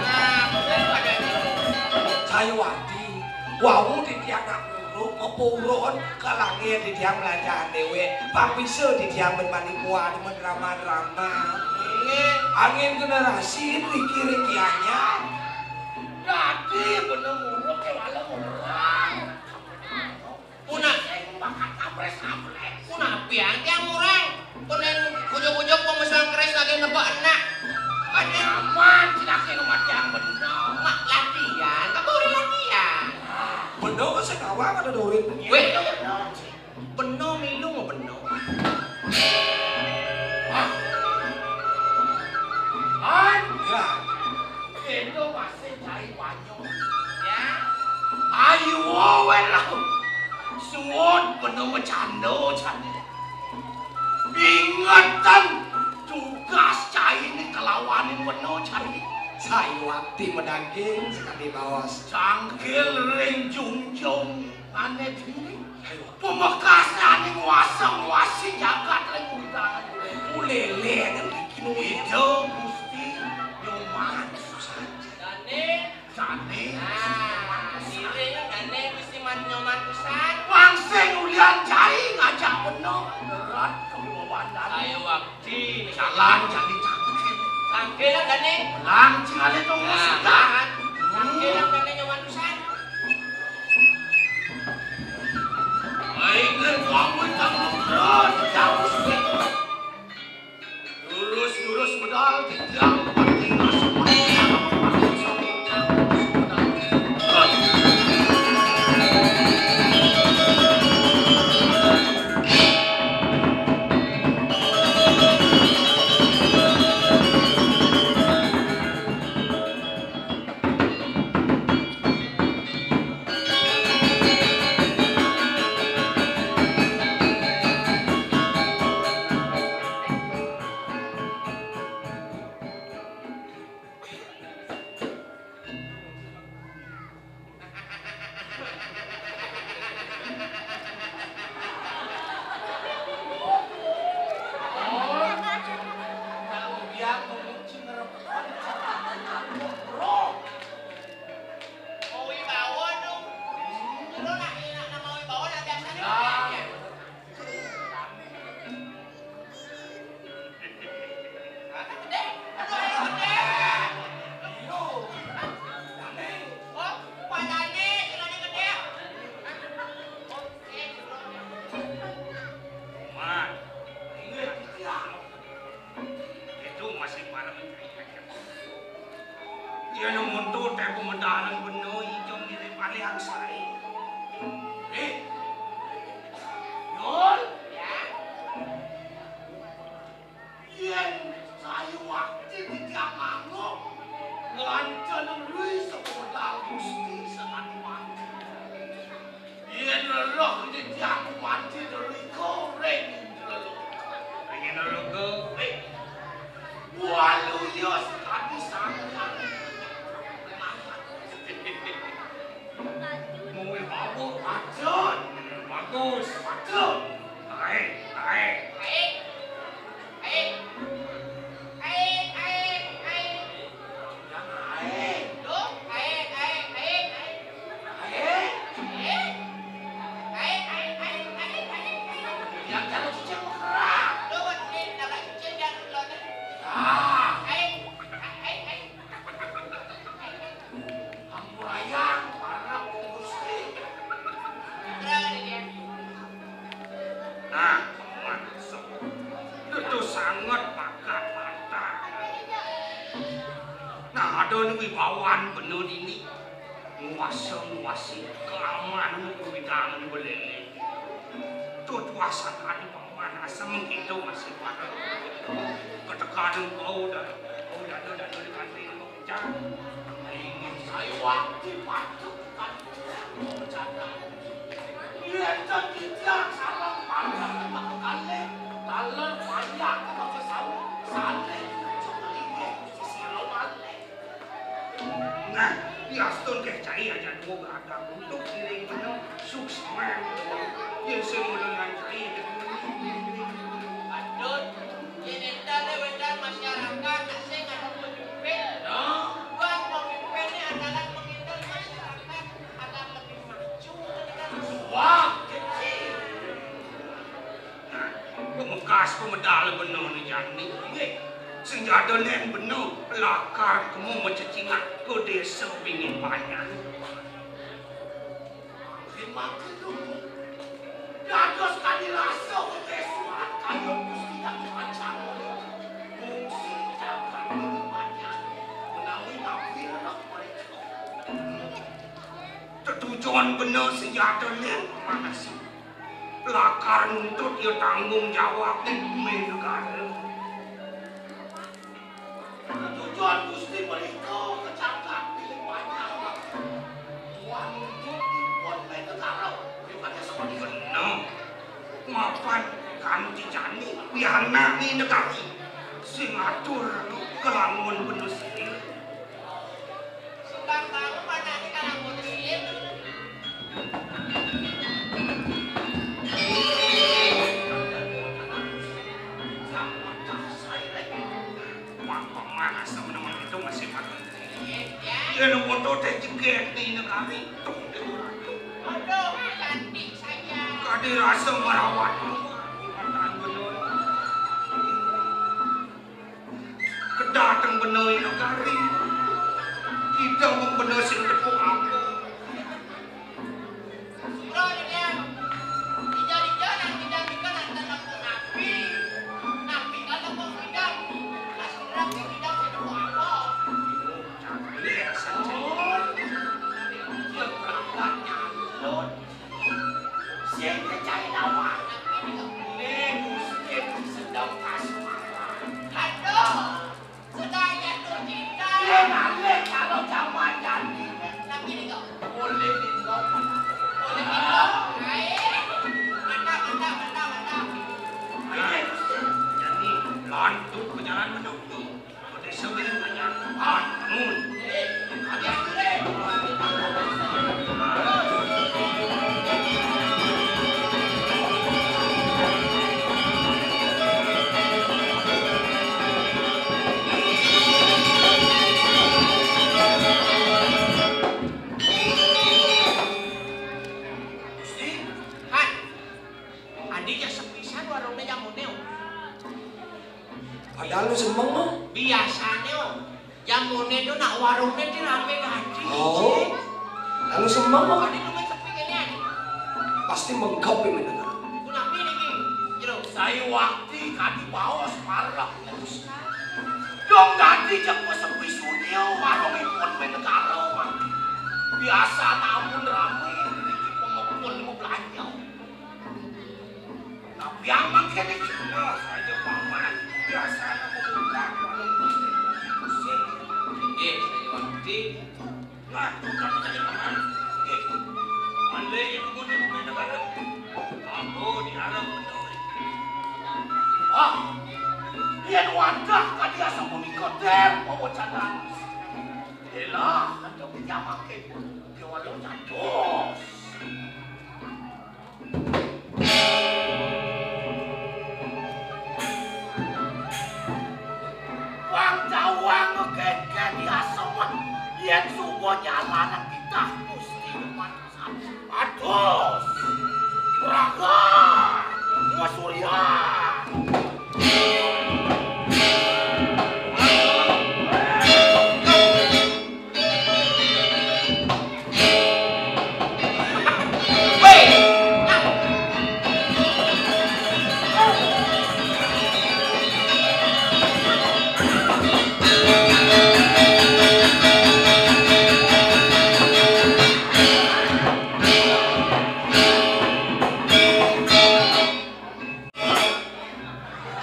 Nah, bener pada itu. Jayawati, wau titiang nak nguruk, mapurun, kalangir titiang belajar dewek, papisa titiang ben mani kuat, madrama-drama. Nggih. Angin generasi, riki-riki anyar. Dadi bener nguruk, kewala ngurang. Puna-, punapi ang tiang urang? Kunen ujug-ujug wong wis angkres lagi nebak enak. Aduh. Aman, cilake rumah tiang beno. Mak latihan, apa urip latihan? Beno kok sing awak ada dorin. Weh. Beno milu mau beno. Ah. An. Ya. Beno masih cari banyu. Ya. Ayo, wen lah. Suud bena macanda, jani. Ingetang tugas cainé kalawaning bena, jani. Sayuwakti madaging sakadi baos. Cangkil ring junjungané diri. Pamekasné ané nguasa-nguasi jagat ring kuditan. Ulélé ngendiki nu Ida Gusti Nyoman Susaja. Jani. Jani. Nah, siring jani Gusti Man Nyoman Susaja. Pang sing ulian cai ngajak bena. Berat kawibawan jani. Ayo, Wak. Di jalan jani cangkil. Cangkil jani. Belang cing alih tunggu. Nah, sudah. Cangkil jani Nyoman Susaja. Baik, nek kamu tak terus jauh sih. Lurus-lurus medal, titiang pati rasa pati. Mat, inget, ya. Itu masih parah. Yén muntut té pemedalan bena, ija mirip alih angsai. Eh, Yul. Ya. Yén sayuwakti titiang mangguk, nganten lui sapemedal Gusti sakadi mangkin. Yén lelah titiang kumanti drika ring drika. Ring drika. Waluya sakadi sanghyang. Muwi bagus. Patut. Bagus. Patut. Baik, baik. Baik. Baik. Baik, baik, baik. Yang baik. Tuh, baik, baik, baik, baik. Baik. Baik. Baik, baik, baik, baik, baik. Yang jaluk cicing mengkerak. Tuh, ini nabrak cicing dia, tuh, tuh. Ah. Baik. Baik, baik, baik. Ampurayang, para Gusti. Nah, Paman Semu. Itu sanget pakat mantap. Nah, ada nu wibawan bena dini. Nguasa-nguasi keamanan kuwidangan belele. Tuh kuasa tadi Paman asem kita masih pada. Ketekanan kau dan kau dada-dada di kantin. Sayuwakti patut kan bercanda. Yén titiang salah pandang maka kalih, taler panjang maka sawu, saleh cucuk linggih sira malih. Nah, diastun keh cai aja dua gadang untuk diri menang. Suksma. Yén sing mudahan cai. Aduh, yén énten wénten masyarakat sing ada pemimpin. Nah. Buat pemimpin ini adalah mengintel masyarakat agar lebih maju. Wah, kecil. Nah, pemekas pemedal bena né jani. Nggih. Sing jada nén bena lakar kemu macecingak ka désa Bingin Panyan. Rimangkin dumun. Dados kadi rasa kepesuan kayun Gusti Datu Ancana. Fungsi jagat Bingin Panyan menawi napi rereh mereka. Tetujon bena senjata lén panas. Lakar nuntut ya tanggung jawab di bumi negara. Tetujon Gusti mereka kecangkak pilih panjang. Tuan nuntut ipun main negara. Bukannya seperti Anak ni negari sing atur kelangun bener sini. Suka tahu mana ni kalangun sini. Pang-pang mana sama nama itu masih mati. Yen foto teh jeget ni negari. Aduh, cantik saja. Kadi rasa merawat. Kedateng bener negari. Kita mung bener sing tepuk apa. Suro ni dia. Ija-ija nang ija nika nang tepuk napi. Napi kan tepuk ija. Kasih napi ija tepuk apa. Sing kecai lawan. Ning Gusti sedang kasmaran. Aduh, sedang jatuh cinta. Iya, ngalih kalau zaman jani. Tapi nih kok. Boleh nih kok. Boleh nih kok. Baik. Mantap, mantap, mantap, mantap. Iya, Gusti. Jani, lanjut perjalanan menuju. Gusti, Han, adi ja sepisan warungnya jamuné, oh. Padahal lu semeng mah. Biasanya, oh, jamuné tuh nak warungnya tuh rame ngaji. Oh. Lalu semeng mah. Tadi tuh sepi kayaknya. Pasti menggap ini negara. Kenapa ini, Ki? Jero. Saya waktu kadi baos parah. Dong tadi jam sepi sunyi, warung ipun main negara, mah. Biasa namun rame, dikit pengepul mau belanja. Nah, biang mangkene iki. Nah, saja paman. Biasanya membuka warung. Nggih, saya ngerti. Nah, bukan saja paman. Nggih. Andai yang kemudian negara. Ambo diharap betul. Ah, yen wadah kadi asam punika, Dem, mawa cadangan. Elah, ada penyamakin. Piwalo cados. Wang jawang ngegenggen ya semen, yen subuh nyalanan titah Gusti Umat Satu. Ados! Raga! Masurya!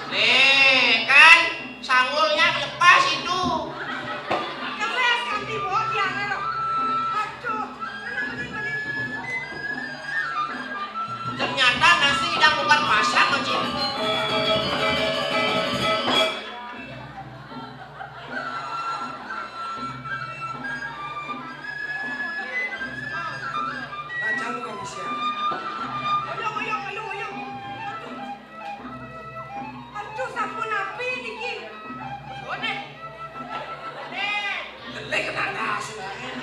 Nih, kan sanggulnya lepas itu. Keras kanti bawa tiangnya loh. Aduh, bening, bening, bening. Ternyata nasi tidak bukan masak, Cik. Raja lu kan bisa. Ayo, ayo, ayo, ayo. Aduh. Aduh, sampun api niki. Sone. Sone. Leleh kena nasi. Sampun.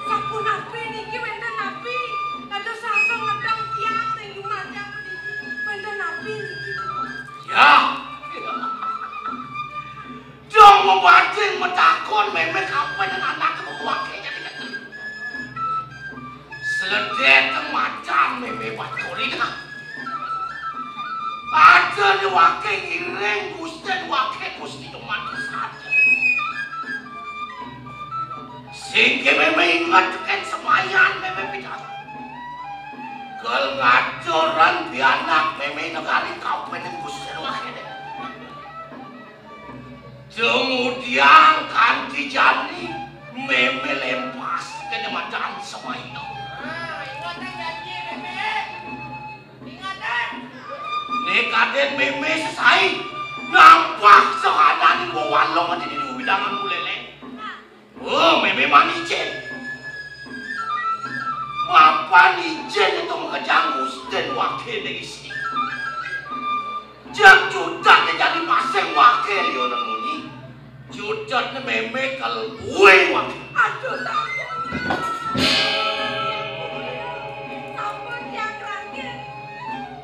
Sapunapi niki wénten napi? Dados sasong ngedang tiang ring jumah tiang puniki. Wénten napi niki? Ya. Dong mubading matakon mémé kapan anak kebuah jadi kecil. Sledé teng macan mémé Baturi tengah. Ada di waké ngiring Gusti waké Gusti Tumantu saja. Sing ké mémé inget tekén semayan mémé pidan. Kal ngatur Jani mémé lempas kena madan semaina. Ah, ingatan janji, mémé. Ingatan. Né kadén mémé sesai, nampah sahanané bawa walong ati di wewidangan Buleleng. Oh, mémé manicén. Mapan ijin to makejang Gustin waké né isi. Jak jutak né jani pasang waké liunan munyi. Jutak né mémé kal kué waké. Aduh, sampun. Sampun, tiang kerangkén.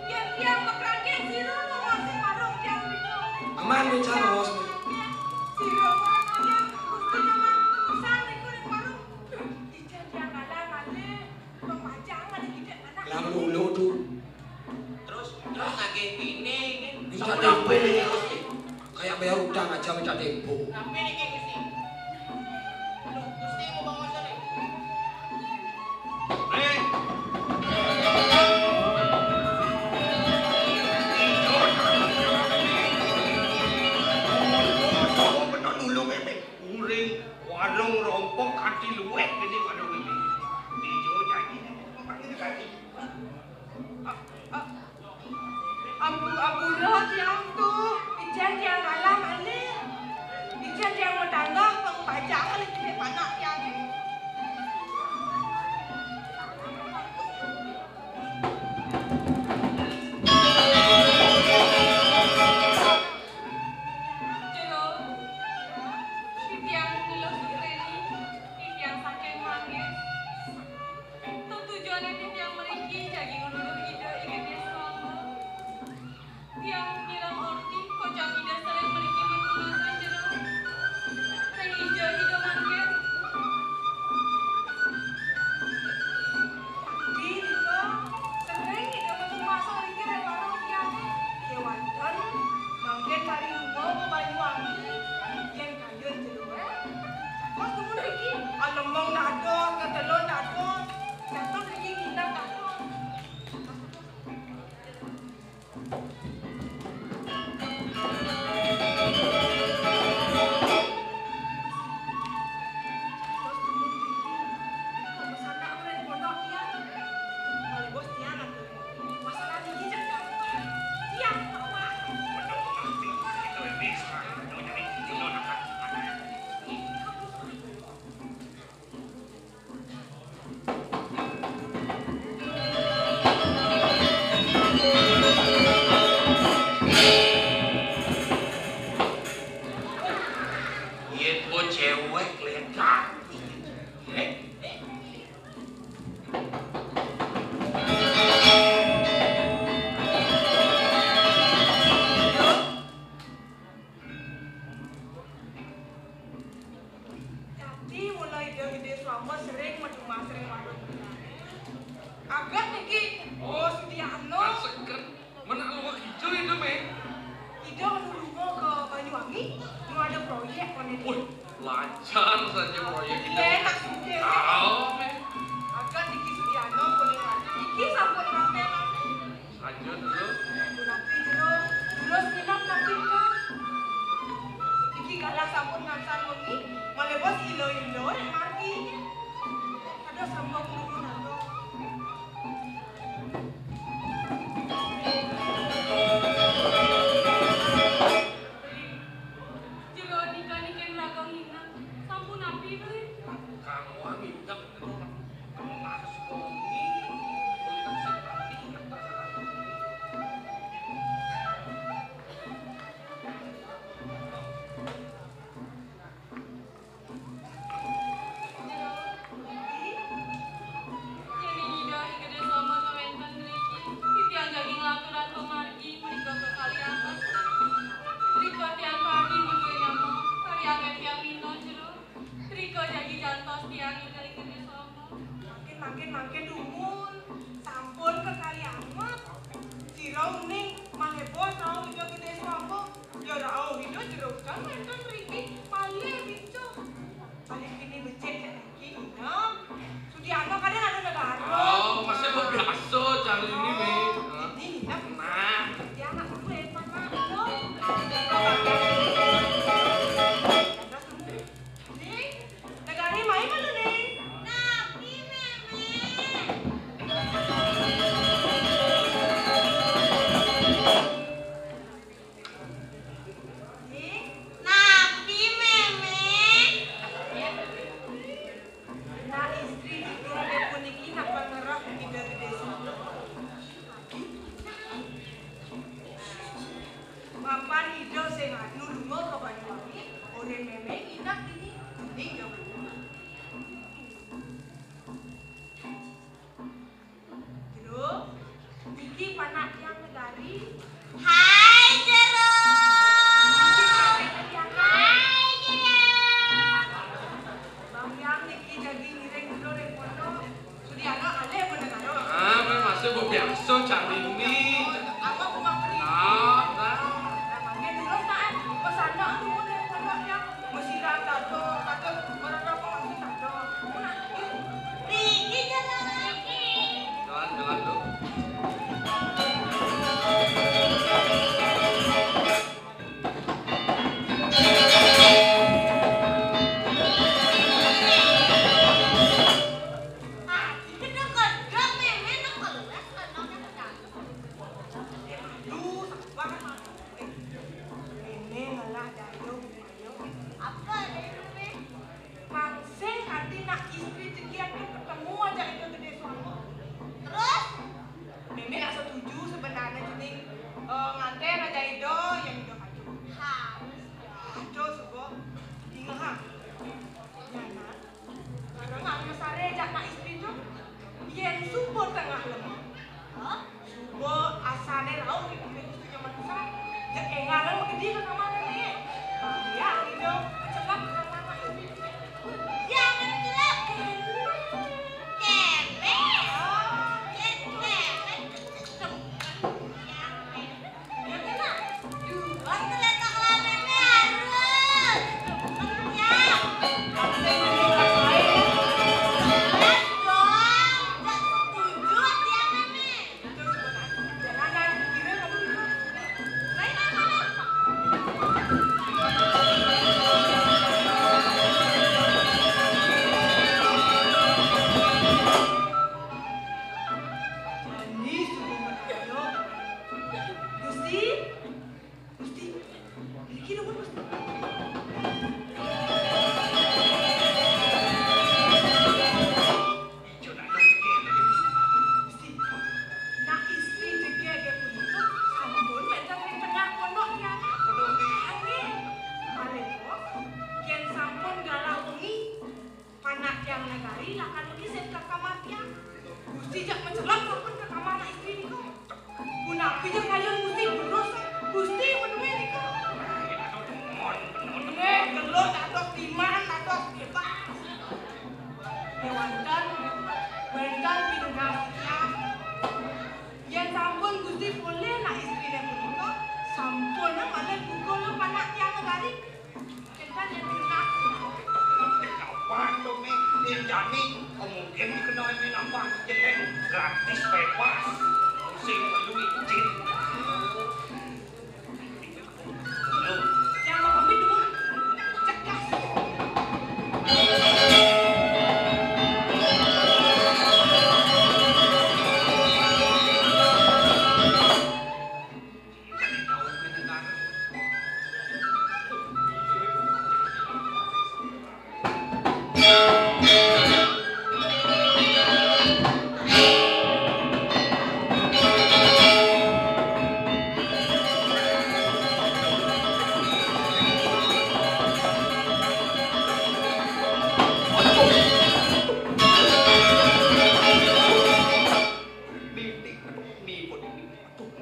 Yén tiang makerangkén, sira mawasang warung tiang nika. Aman, bencana, bos. Sira mawasang tiang, Gusti Aman, pesan nika ring warung. Ijin tiang ngalah malih, pang pajang malih kidik anak. Lah, lulu tuh. Terus, terus nagih piné, kan? Minta tempo. Kayak bayar utang aja minta tempo. Tapi niki, Gusti. Aduh, Gusti mau bangun sore. Nih. Bener dulu, Bébék. Uring warung rompok kanti luweh gedé warung ini. Ijo janji. Ampun, ampura tiang tuh, ijin tiang ngalah malih. Ijin tiang matanggah pang pajang malih gedé panak tiangé. Jero, titiang Niluh Reni, titiang saking Manggis. Tetujuné titiang mriki jagi ngluluh Ida I Gedé Swamba. Tiang nyirang orti kocap Ida sareng mriki matunasan jero. Ring Ida Ida mangkin. Dika, sering Ida matunasan mriki ring warung tiangé. Kéwanten, mangkin kari lunga ka Banyuwangi. Yén kayun jero, eh. Mas dumun mriki, alemong dados, ketelun dados. Dados mriki nginep dados. Yén bos cewek ledak. Dadi mula Ida Gedé Swamba sering madumas ring warung. Aget niki, oh, Sudiana. Kan seger. Menak luwak ijo Ida, Mé. Ida nulunga ka Banyuwangi, nu ada proyek koné. Wih, lancar saja proyek itu. Iya, enak sugih. Ah, Mé. Aget niki Sudiana, boleh niki sampun rampé, Mé. Saja dulu. Punapi jero, terus nginep napi ka? Niki galah sampun ngansan wengi, malih bos ilo-ilo ring margi. Ada sambung nunggu nanggo. Jero nika niki raga nginep, sampun napi, Bli? Kang Wang nginep. Yéning Ida I Gedé Swamba kawentan mriki, titiang jagi nglanturang pamargi menika kekalih anget. Rika tiang kadi madué nyama, kari anget tiang minta jero. Rika jagi jantos tiang Ida I Gedé Swamba. Mangkin, mangkin, mangkin dumun. Sampun kekalih anget. Sira uning malih bos rauh Ida Gedé Swamba. Ya rauh Ida jero kan wénten mriki, malih ricuh. Malih kini becik niki, Ina. Sudiana kadén ada negara. Oh, masih biasa cari ini, Mi. Ini, Ina. Nah. Dia anak gue, mana? Ina. Ina. So, cari mi. Aku aku mah pergi. Nah, nah. Emangnya dulu saat pesan aku mau dari pondoknya. Mesiran dado, kata orang apa masih dado. Nah, ini. Riki jalan lagi. Jalan, jalan tuh. Apa dari rumah? Mangsing ati nak istri cekian kan ketemu aja itu gede suami. Terus? Mimi nak setuju sebenarnya, cuti, eh, nganten aja Ido, yang Ido kaju. Harus. Aduh, subo. Ingat, ha. Jangan. Karena mesare jak nak istri tu, yang subo tengah lemah. Hah? Subo asane rauh di bumi kustunya manusia. Jak engalan begedi ke kamar ni. Bahaya Ido, cepat ke kamar nak istri. Jangan celaka. Cemen. Oh, cemen. Cemen. Ya, kena. Dua geletak lame, harus. Ya. Jelas dong. Gak setuju dia, Meme. Gusti, Gusti, Gusti. Nak istri jegege punika sampun wénten ring tengah pondok tiang. Nggih. Malih, yen sampun galah wengi, panak tiang nagari lakar mengisi ka kamar tiang. Gusti jak mencelok sampun ka kamar nak istri nika. Punapi jak kayun Gusti, bener, Gusti menuwe nika. Nggih, gelut dados diman, dados bebas. Kéwanten, wénten pinunggah titiang. Yén sampun Gusti polih nak istriné punika, sampun malih pukul panak tiang nagari. Kénten yén pinunggah. Kapan to, Mi? Yén jani, mungkin dikenal Mi nambah jelek, gratis bebas. Sing perlu izin. Aduh,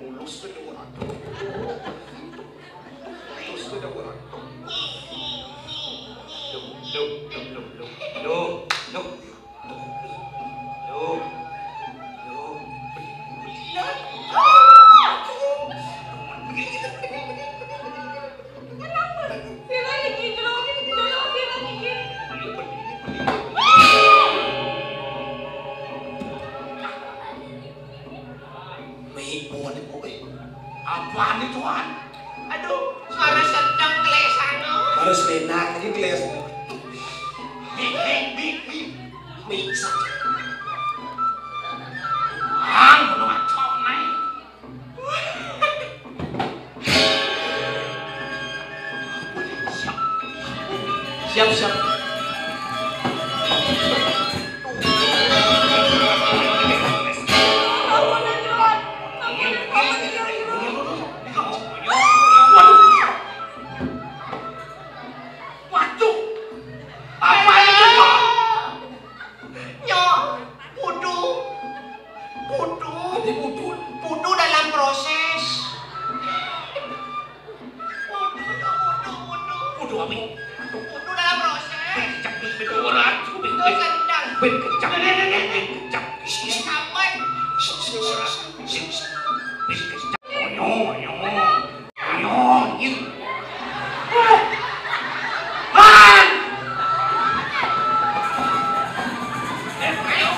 mulus bener orang. Mulus bener orang. Duh, duh, duh, duh, duh. Duh, duh. Duh. Duh. Kenapa? Sira niki, jero niki, jero sira niki. Mi, oh, ini, oh, eh. Apaan itu, Han? Aduh, suara sedang kelesang, oh. Harus enak, ini keles. Mi, mi, mi, mi. Mi, sa-, Han, belum acok, naik. Siap, siap. Waduh. Apa itu, Nyok? Nyok, putu. Putu. Putu dalam proses. Putu, Nyok, putu, putu. Putu apa? Putu dalam proses. Ben kecap, ben kecap. Putu sendal. Ben kecap, ben kecap. Sampai. Sik, sik. Wis, wis. Onyo, onyo. Onyo, anjing. Weh. Han! Eh, ayo.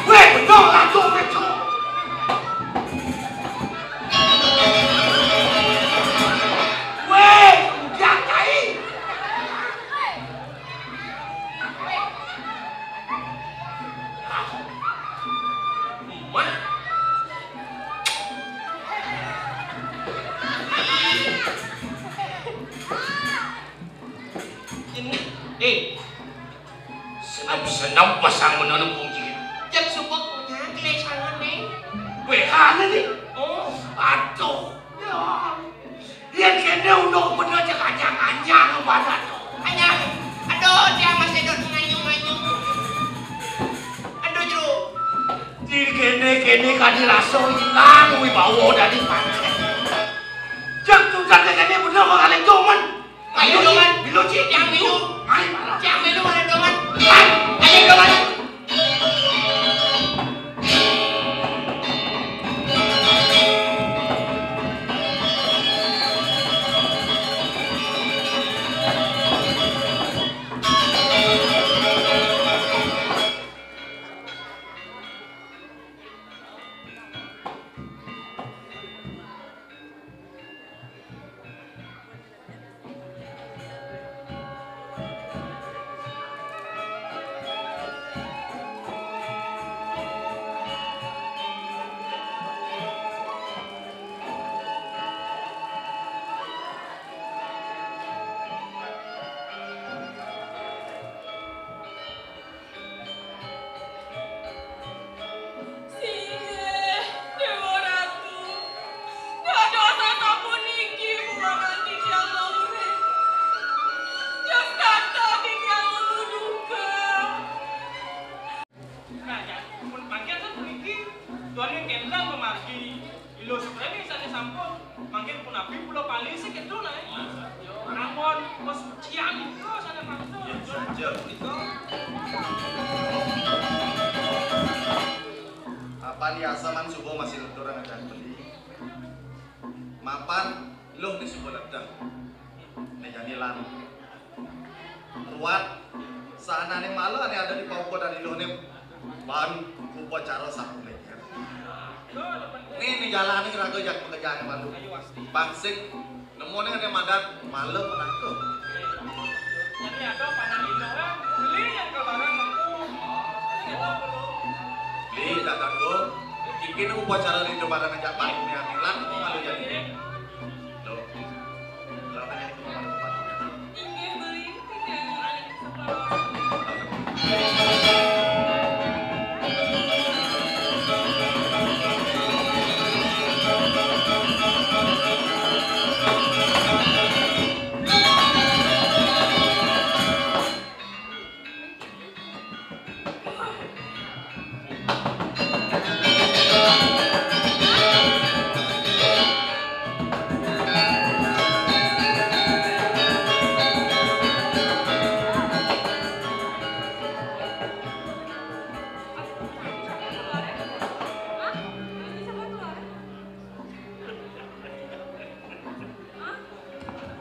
Weh, bener lah tuh, betul. Weh, udah, tai. Ini, eh, senam-senam pasang menanam kunci. Jak suka punya kelesangan, Neng. Weh, aneh nih. Oh. Aduh, ya. Yén kéné unduk bener cék anyang-anyang banget. Anyang. Aduh, dia masih dot nganyung-nganyung. Aduh, Jero. Di kéné-kéné kadi rasa ilang wibawa dadi pancén. Cék tutan kéné bener kok kalih domen. Ayo, domen. Milu, Ci. Yang milu. Ayo, malah. Yang milu mana domen? Ayo, domen. Singgih, Déwa Ratu. Dados sapuniki purangan titiang maurip. Jas kata titiang nemu duka. Nah, ya, pun mangkin sapuniki, tuan kénten pamargi. Ilo Supremi sané sampun, mangkin punapi kula palih sik itu, nah. Ampun, pesucian itu sané pantun. Ya, saja punika. Mapan yasa man suba masih ledur ngajak beli. Mapan luh ni suba ledur. Né jani lan. Ruwat sahanané mala ané ada di paukudan iluhné ban upacara sapunika. Né, né jalané raga jak makejang bantu. Pangsik nemoné ané madan mala punaka. Beli jagat go. Iki upacara di depan ngajak ban né amilan malu jani. Loh. Lah, inggih, Beli.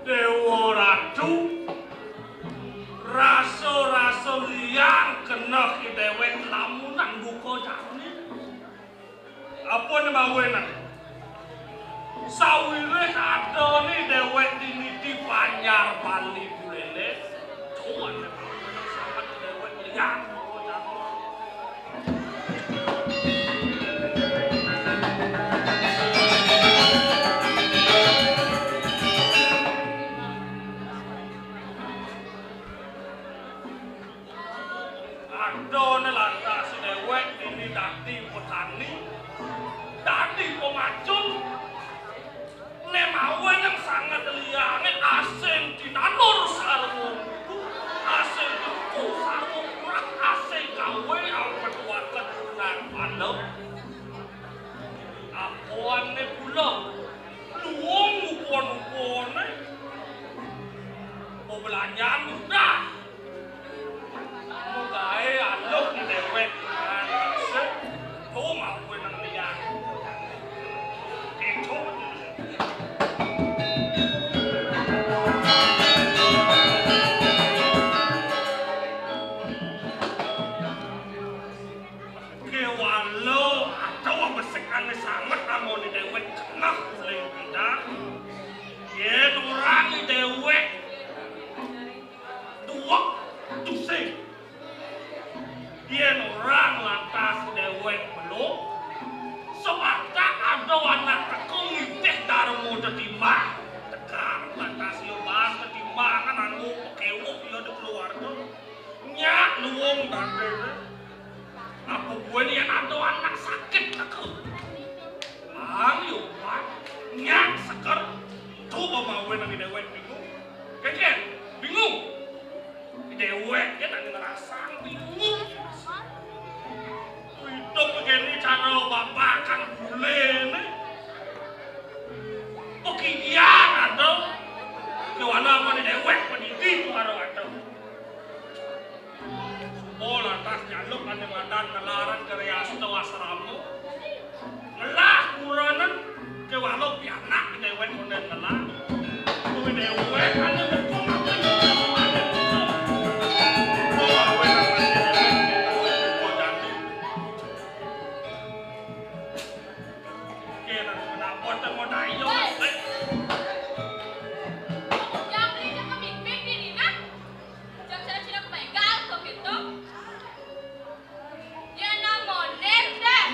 Déwa Ratu, rasa-rasa liang keneh ki déwék lamunan buka jani. Apa né mawinan? Sawiréh adané déwék dini di Banjar Bali Bulélé, cuman sanget déwék liang buka jani. Adané lantas déwék dini dadi petani, dadi pemacul, né mawinan sanget liangé asing tinandur sarwa, asing tuku sarwa, Lantas déwék melu, sebatak ada anak teka ngidih darma tetimbang. Tekan lantas ya bas tetimbangan anggo pakéwuh ya di keluarga. Nyak luung bandéné. Apa buin yén ada anak sakit teka? Mang ya bas, nyak seker. Tuh pamawinan déwék bingung. Kénkén, bingung. Déwék ya nang ngrasang bingung. Idup begini cara bapak kan buléné. Pekikian ada. Kéwala apa déwék pendidik karo ada. Suba lantas nyaluk ané madan ngelaran ka Riastu Asrama. Ngelah kuranan kéwala pianak déwék kondén ngelah. Kuwi déwék ané betul apa ya? Kira kenapa temu dayo? Woi. Kamu jangan beli cakap mimpi ini, nah. Jam saya sudah kepegal kok gitu. Ya namoné deh.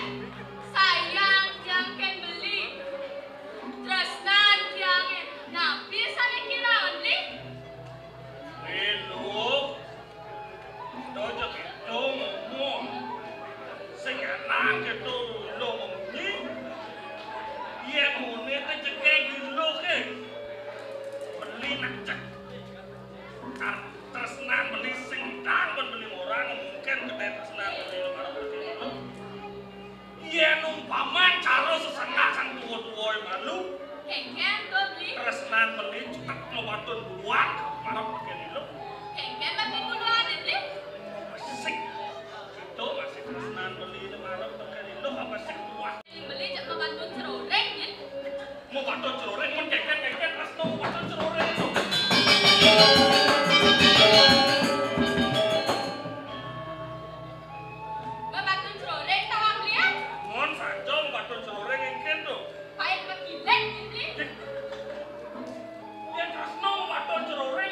Sayang jangkén beli. Tresnan jangkén. Napi sané kira beli? Lho. Dojo gitu ngomong. Sing lanang gitu lo ngomong. Iya ngomongné téh jegég lo ké. Beli nak cek. Tresnan beli sing tang pun beli orang mungkin gedé tresnan beli lo marang beli lo. Yén umpama cara sesengah sang tua-tua malu. Kénkén to beli. Tresnan beli cetek lo batun buluan marang beli lo. Kénkén bagi buluan beli. Sik. Itu masih tresnan beli lo marang beli lo apa sik buah. Beli cek lo batun ceroréng ya. Mau batun ceroréng, mun kénkén-kénkén tresna mau batun ceroréng. Mau batun ceroréng, tawang liat. Mun saja mau batun ceroréng, éngkén to. Paling pekilik, ini. Yén tresna mau batun ceroréng,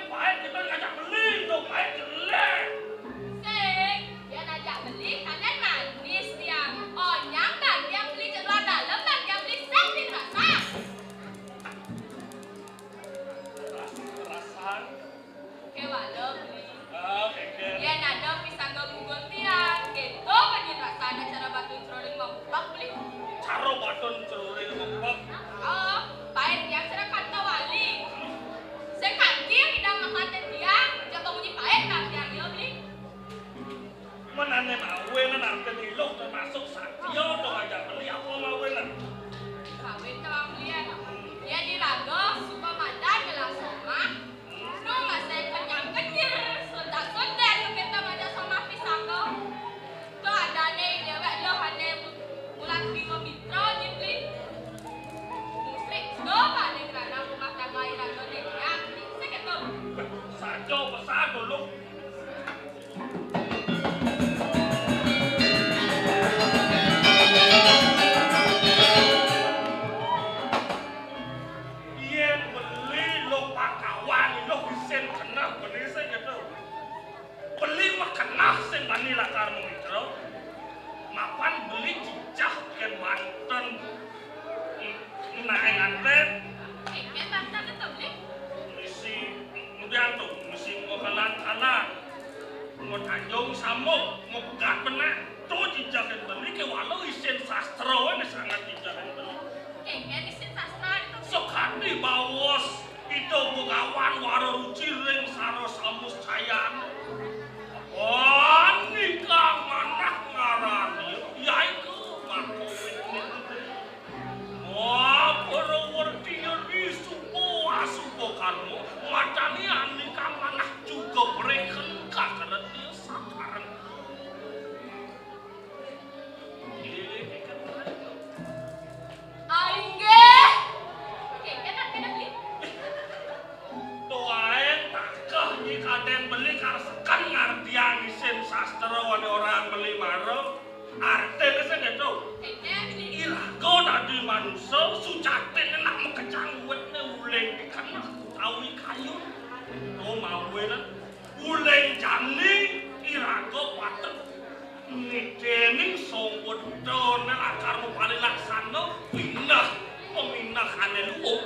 Dening sangka duta lakar mapalilaksana pinah paminahane luung.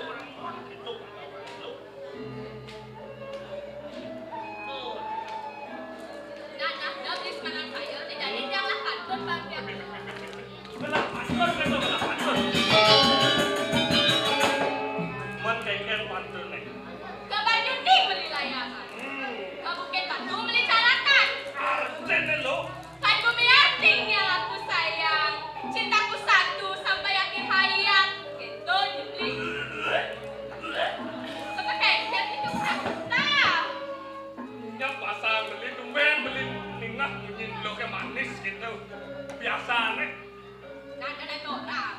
Gitu. Nah, nah, dah beli semangat saya, tidak ada yang lah pantun bangkit. Belah pantun, belah pantun. Man kengken pantun nih. Ke Banyuning beli layangan. Hmm. Ke Bukit Batu beli carakan. Artine lo. Kan bumi asing yang aku sayang. Cintaku satu sampai akhir hayat. Gitu, Jupri. Apa kayak itu kita? Nyap pasang beli tumben beli ningah munyi lo ke manis gitu. Biasane. Nah, ada orang.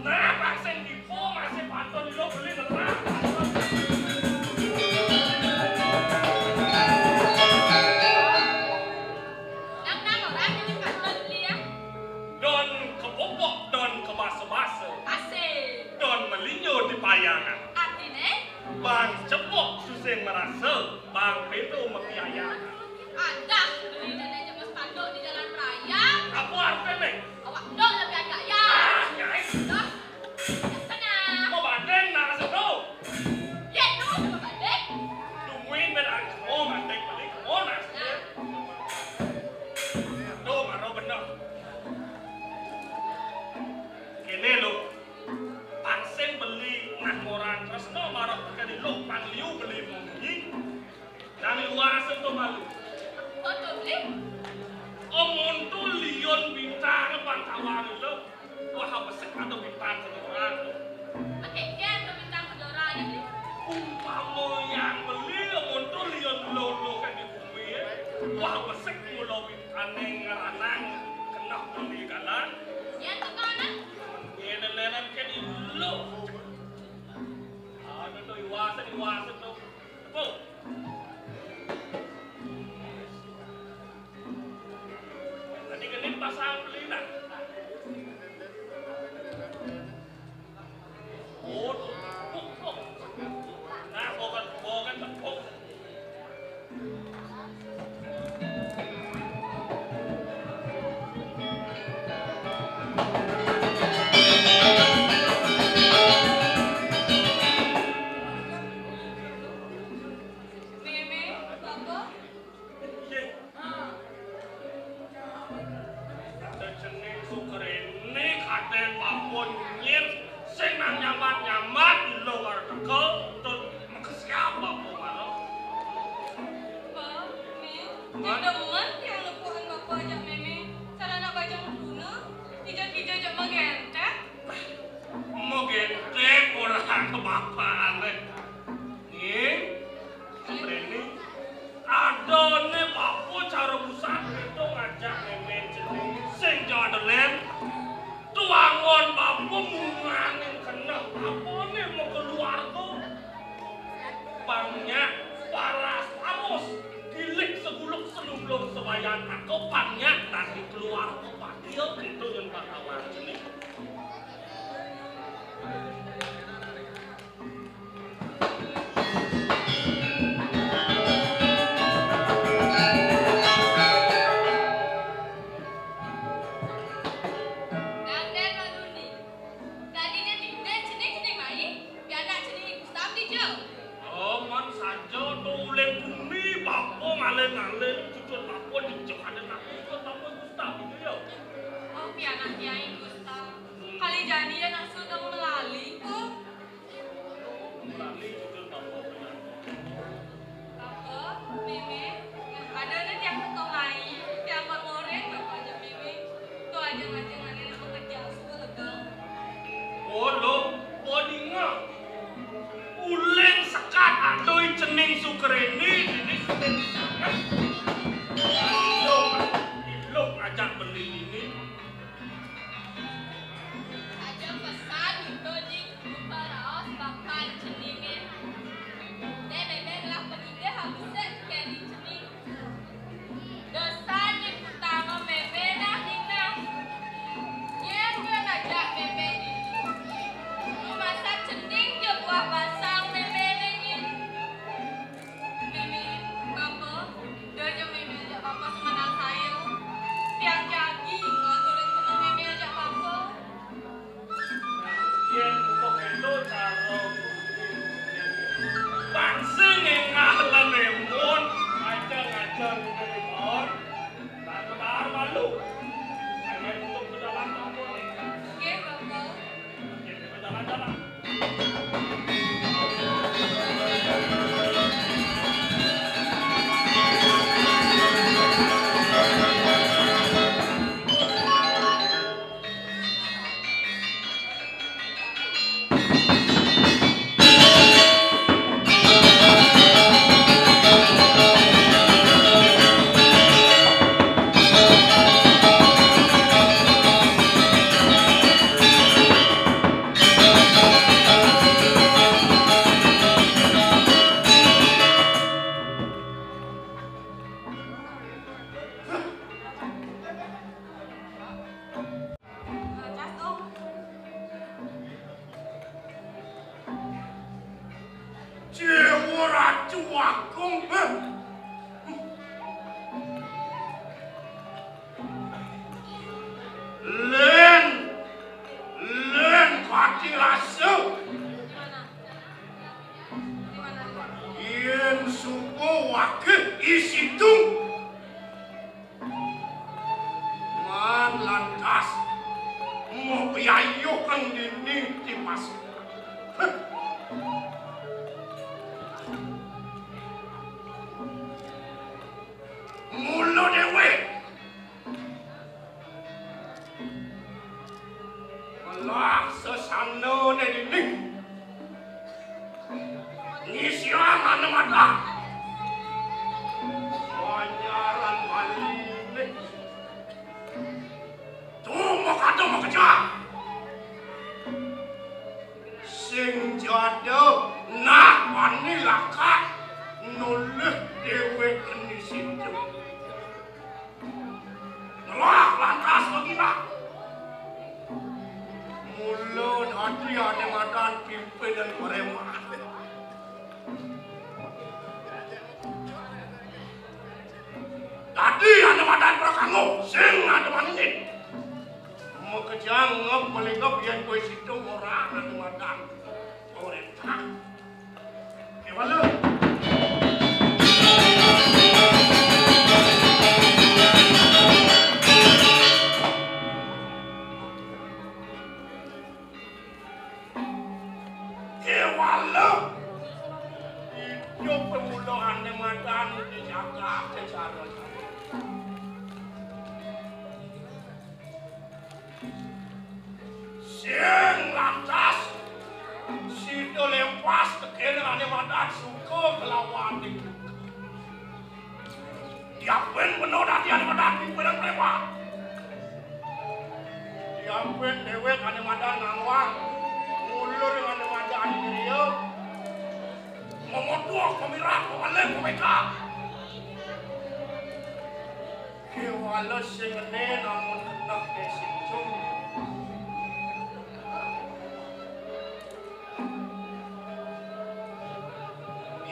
Nah, Pak sing dipo masih pantun lo beli nerang. Nang nang orang ini pantun beli ya. Don kepupuk, don kebasa-basa. Asik. Don melinjo di payangan. Artine? Bang cepok susing merasa, bang pintu mepiayangan. Adah, beli nenek jemes pantun di jalan raya. Apa artine? Awak dong lebih agak ya. Ah, ya, eh. Dah. Setengah. Mau banding, nah, satu. Ya, no, sama banding. Tungguin, ben, ah, oh, banding, balik, oh, nah, satu. Tuh, baru bener. Kene lo, pang sing beli nah moran tresno marang tekani lo pang liu beli munyi. Nang liwase to malu. Foto beli? Omonto lion bintang pang tawang lo. Wah, besek atau bintang kedoran. Pakai ken atau bintang kedoran ya beli? Umpama yang beli omonto lion lolo kan di bumi ya. Wah, besek mula bintane ngeranang kena beli kalan. Ya, tekan. Ngene-ngene ke di lu. Anu to iwasen, iwasen to. Tepuk. Tadi genit pasang beli nah. Oh, tepuk, tepuk. Nah, bukan, bukan tepuk. Meme, Bapa? Nggih. Ada cening sukerene kaden Bapa nyengir sing nang nyambat-nyambat lo karo tekel tur makesiab Bapa malah. Bapa, Meme, demen tiang lepuhan Bapa ajak Meme, sarana bajang duna, ija-ija ajak magentek. Magentek ora kebapaan. Nggih. Rene, adane Bapa cara busan itu ngajak Meme cening sing jadelen. Tuangon Bapa munganing keneh Bapane mau keluarga. Pangnya paras arus gilik seguluk selumlung sewayan aku pangnya nanti keluarga patil gitu yang bakal cening. Nang den manuni. Dadi dadi den cening cening mai, pianak cening Gustaf dija. Oh, man saja to uling bumi, bapa ngalih-ngalih, cucur bapa dija ada nak cucur bapa Gustaf dija ya. Oh, pianak Kiai Gustaf. Kali jani ya nak sudah melali kok. Bapa, Meme, nah, ada nih tiang keto mai, tiang kon moren, Bapa ajak Meme. To ajeng-ajeng ane pekerja suka lega. Oh, lo, bodinga. Uling sekat adoi cening sukerene, ini sudah sangat. Lo, lo ajak beli ini. Aja pesan itu di buka raos bakal ceningin. Deh, deh, deh, lah pengide habis deh, kayak di cening. Dosa di pertama bebe dah, Nina. Sanané dini ngisiang ané madan. Banjaran Bali né. Tuh makada makejang. Sing jada nah bani lakar nolih déwék eni situ. Ngelah lantas maginah. Mula dadi ané madan pimpinan preman. Dadi ané madan prakanggo sing ada maningit. Makejang ngep melingep yén kowe situ ora ané madan. Ora. Kéwala. Kéwala. Ijo pemula ané madan di jagat sengsara. Sing lantas sida lempas tekén ané madan suka kelawan diapin bena dadi ané madan pimpinan preman. Diapin déwék ané madan ngawang ngulur ané madan diriya. Memotoh, memirah, memalih, memekak. Kéwala sing ené namun keneh dé situ.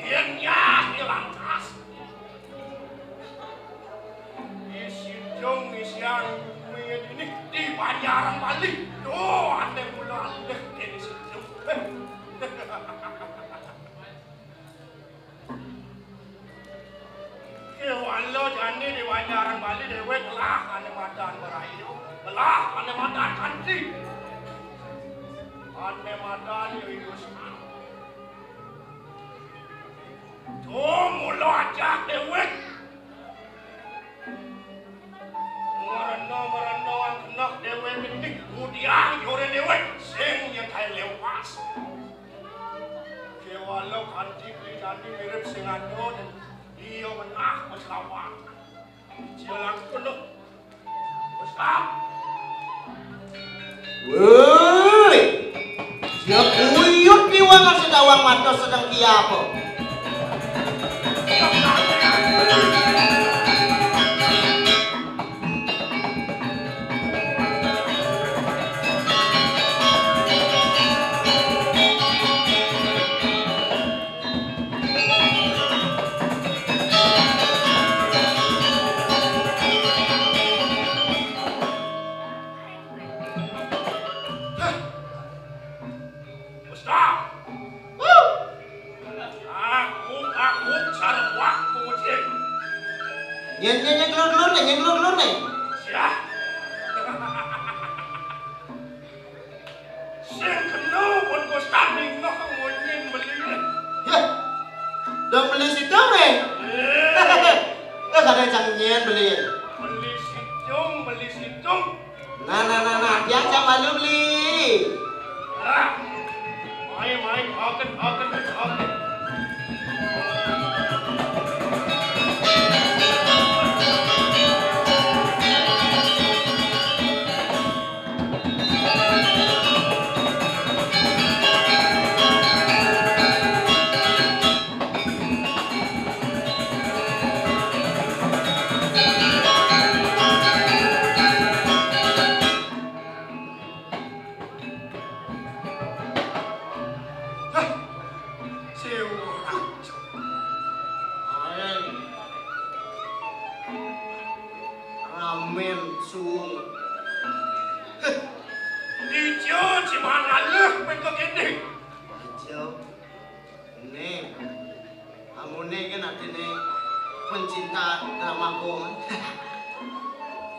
Yén nyah di lantas. Di situ ngisiang mie dini di Banjaran Bali. Tuh, ané mula alih di situ. Kéwala jani di Banjaran Bali déwék ngelah ané madan marayu, ngelah ané madan kanti. Ané madan ya iku sang. Tuh mula ajak déwék. Ngrena-ngrena keneh déwék ini, ngudiang juré déwék sing nyetai lepas. Kéwala kanti beli tadi mirip sing ada dan iya menah mesrawak. Jalan penuh. Mesrawak. Woi. Sia buyut piwang sedawang mata sedang kiapa? Ustaz. Wuh. Aku, aku, sarwah, kucing. Nyén, nyén, nyén, kelur, kelur, nih, nyén, kelur, kelur, nih. Siah. Sing kena pun Gusti ningeh munyin beli. Yah. Dong beli situ, nih. Eh. Eh, kadang cang nyén beli. Beli situ, beli situ. Nah, nah, nah, nah, tiang cak malu beli. Lah. Mai, mai, oken, oken, oken. Hah? Sewa. Aén. Ramen suung. Heh. Ijo ciman alih ping kekéné. Ijo. Né, amoné kan artiné pencinta drama Korean.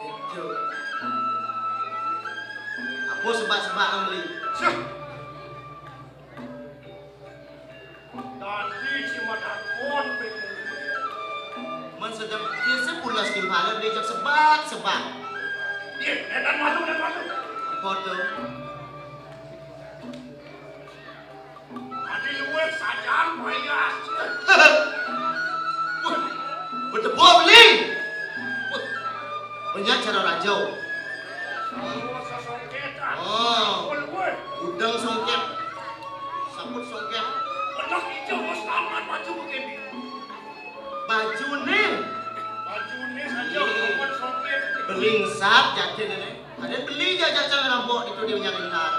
Itu. Apa sebab-sebab yang beli? Suh. Tadi si Matakon pengen. Men sedang dia sebulan setimpalnya beli jak sebab-sebab. Iya, dan malu, dan malu. Apa tuh? Yang payas. Wah, betepuh beli. Wah, banyak cara raja. Semua sesongketan. Oh. Ampun, weh. Udang songket. Saput songket. Bener ijo, Bos Taman, baju begini. Bajune. Bajune saja, iya, ampun, songket. Belingsap, jadi nenek. Ada beli aja, jajan ngerampok itu dia nyari ntar.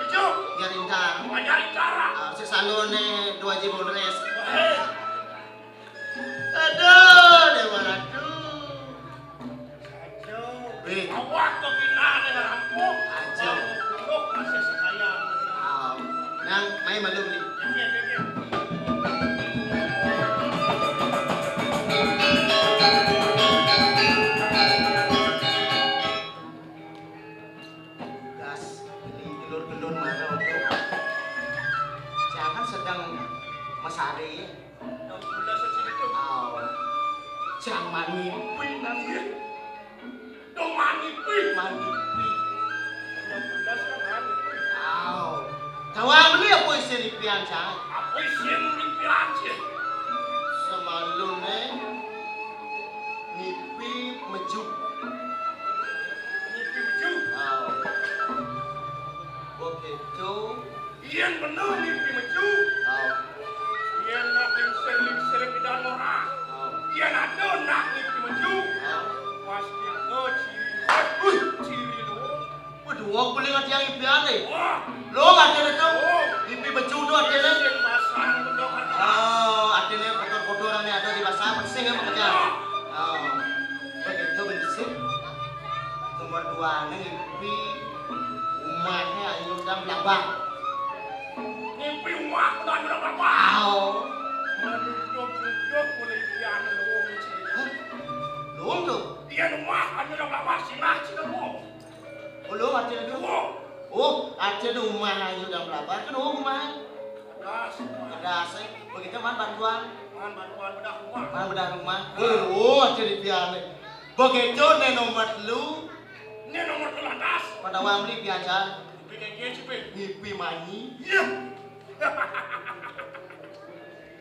Ijo. Nyari ntar. Nyari cara. Ah, si salone dua G Bonres. Eh. Aduh, Dewa Ratu. Aduh. Wih. Awak kok gila nih ngerampok. Aja. Kalau masih sekaya. Ah, nang main malu beli. Oke, oke, oke. Gas, ini gelur-gelur marah tuh. Jangan sedang mesari. Yang gula sesini tuh. Au. Jangan manipi nanti. Dong manipi. Manipi. Yang gula sih manipi. Au. Tawa beli apa isi nipian, Cang? Apa isi nipian sih? Semalune nipi meju. Nipi meju. Au. Begitu. Yen bener nipi meju. Au. Yen nak lingsir-lingsir pidan ora. Au. Yen ada nak nipi meju. Au. Pasti ke ciri. Wih, ciri lu. Waduh, aku boleh ngerti yang nipi aneh. Wah. Lo ngerti itu? Oh. Nipi meju tuh artinya. Sing pasang bedok atas. Oh, artinya kotor-kotor yang ada di pasar bersih ya bekerja. Oh. Begitu bersih. Nomor dua nih nipi umahnya ayu dan belabang. Nipi umah udah udah belabang. Au. Duduk-duduk mulai pian luwung sih. Hah? Luwung tuh? Iya, umah anu udah belabang, sinah sih kamu. Oh, luwung artinya tuh. Luwung. Oh, artinya tuh umah ayu dan belabang. Kan luwung umah. Kedas. Kedas, eh. Begitu man bantuan. Man bantuan bedah rumah. Man bedah rumah. Oh, oh, jadi pian. Begitu nih nomor lu. Ini nomor lu lantas. Pada wang beli pian, Jan. Beli kayak gini sih, Pe. Nipi manyi. Iya.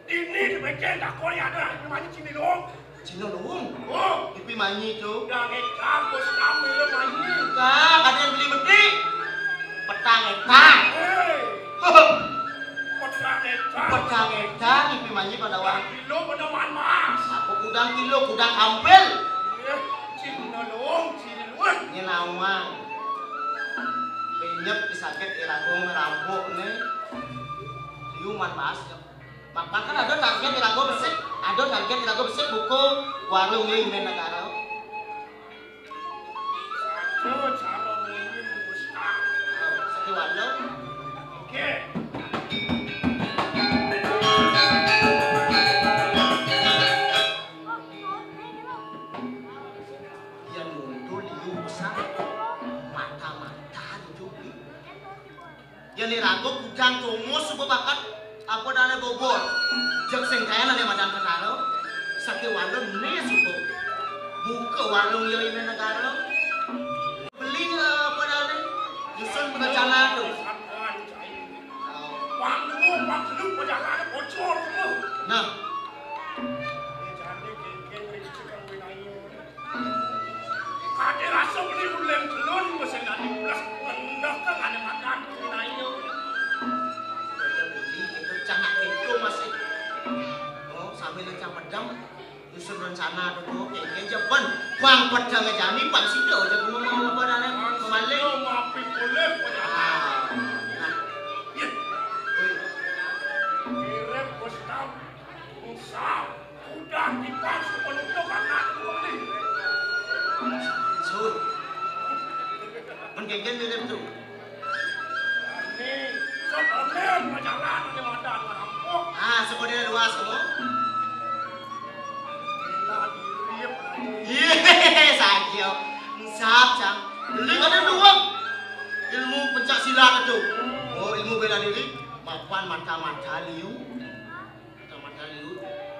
Ini di bengkel tak kau ada nipi manyi sini dong. Cina luwung. Oh. Nipi manyi tu. Dah ngekar bos kami lo manyi. Kak, ada yang beli meti. Petang etang. Hei. Petang etang. Petang etang, nipi manyi pada wang. Kilo pada man mas. Apa kudang kilo, kudang kampil. Iya, cina luwung, cina luwung. Ini nawang. Penyep disakit irago ngerampok ni. Liu man mas. Mapan kan ada target irago besik, ada target irago besik buku warung ni main negara. Satu cara mungkin besar. Oh, satu warung. Oke. Yang muncul liu besar, mata-mata itu. Yen irago kudang tungus suba bakat apa dane bobor. Jeg sing kaen ane madan Petaro. Sake walon ne suba. Buka warung yo ine negara. Beli, eh, apa dane? Nyusun rencana tu. Nah. Ade rasa beli uleng telun, mesin ade belas, ngendak kang ade makan, ayo. Baca beli, itu cangak itu masih. Oh, sambil lencang pedang, nyusun rencana dulu, kengke jepen. Bang pedang jani, bang sida aja gua mau apa dane, pemaling. Mapi boleh, ah, nah. Iya. Wih. Mirip Gustav. Usah. Udah dipaksa penutup anak gue nih. Sun. Men kengken mirip tu. Ini, sok online, majalah, ini madan, rampok. Ah, sebenarnya luas tu. Bela diri, apalagi. Iya, sakit. Sap, Cang. Beli kada dua. Ilmu pencak silat tu. Oh, ilmu bela diri. Mapan mata-mata liu. Tamat kali lu.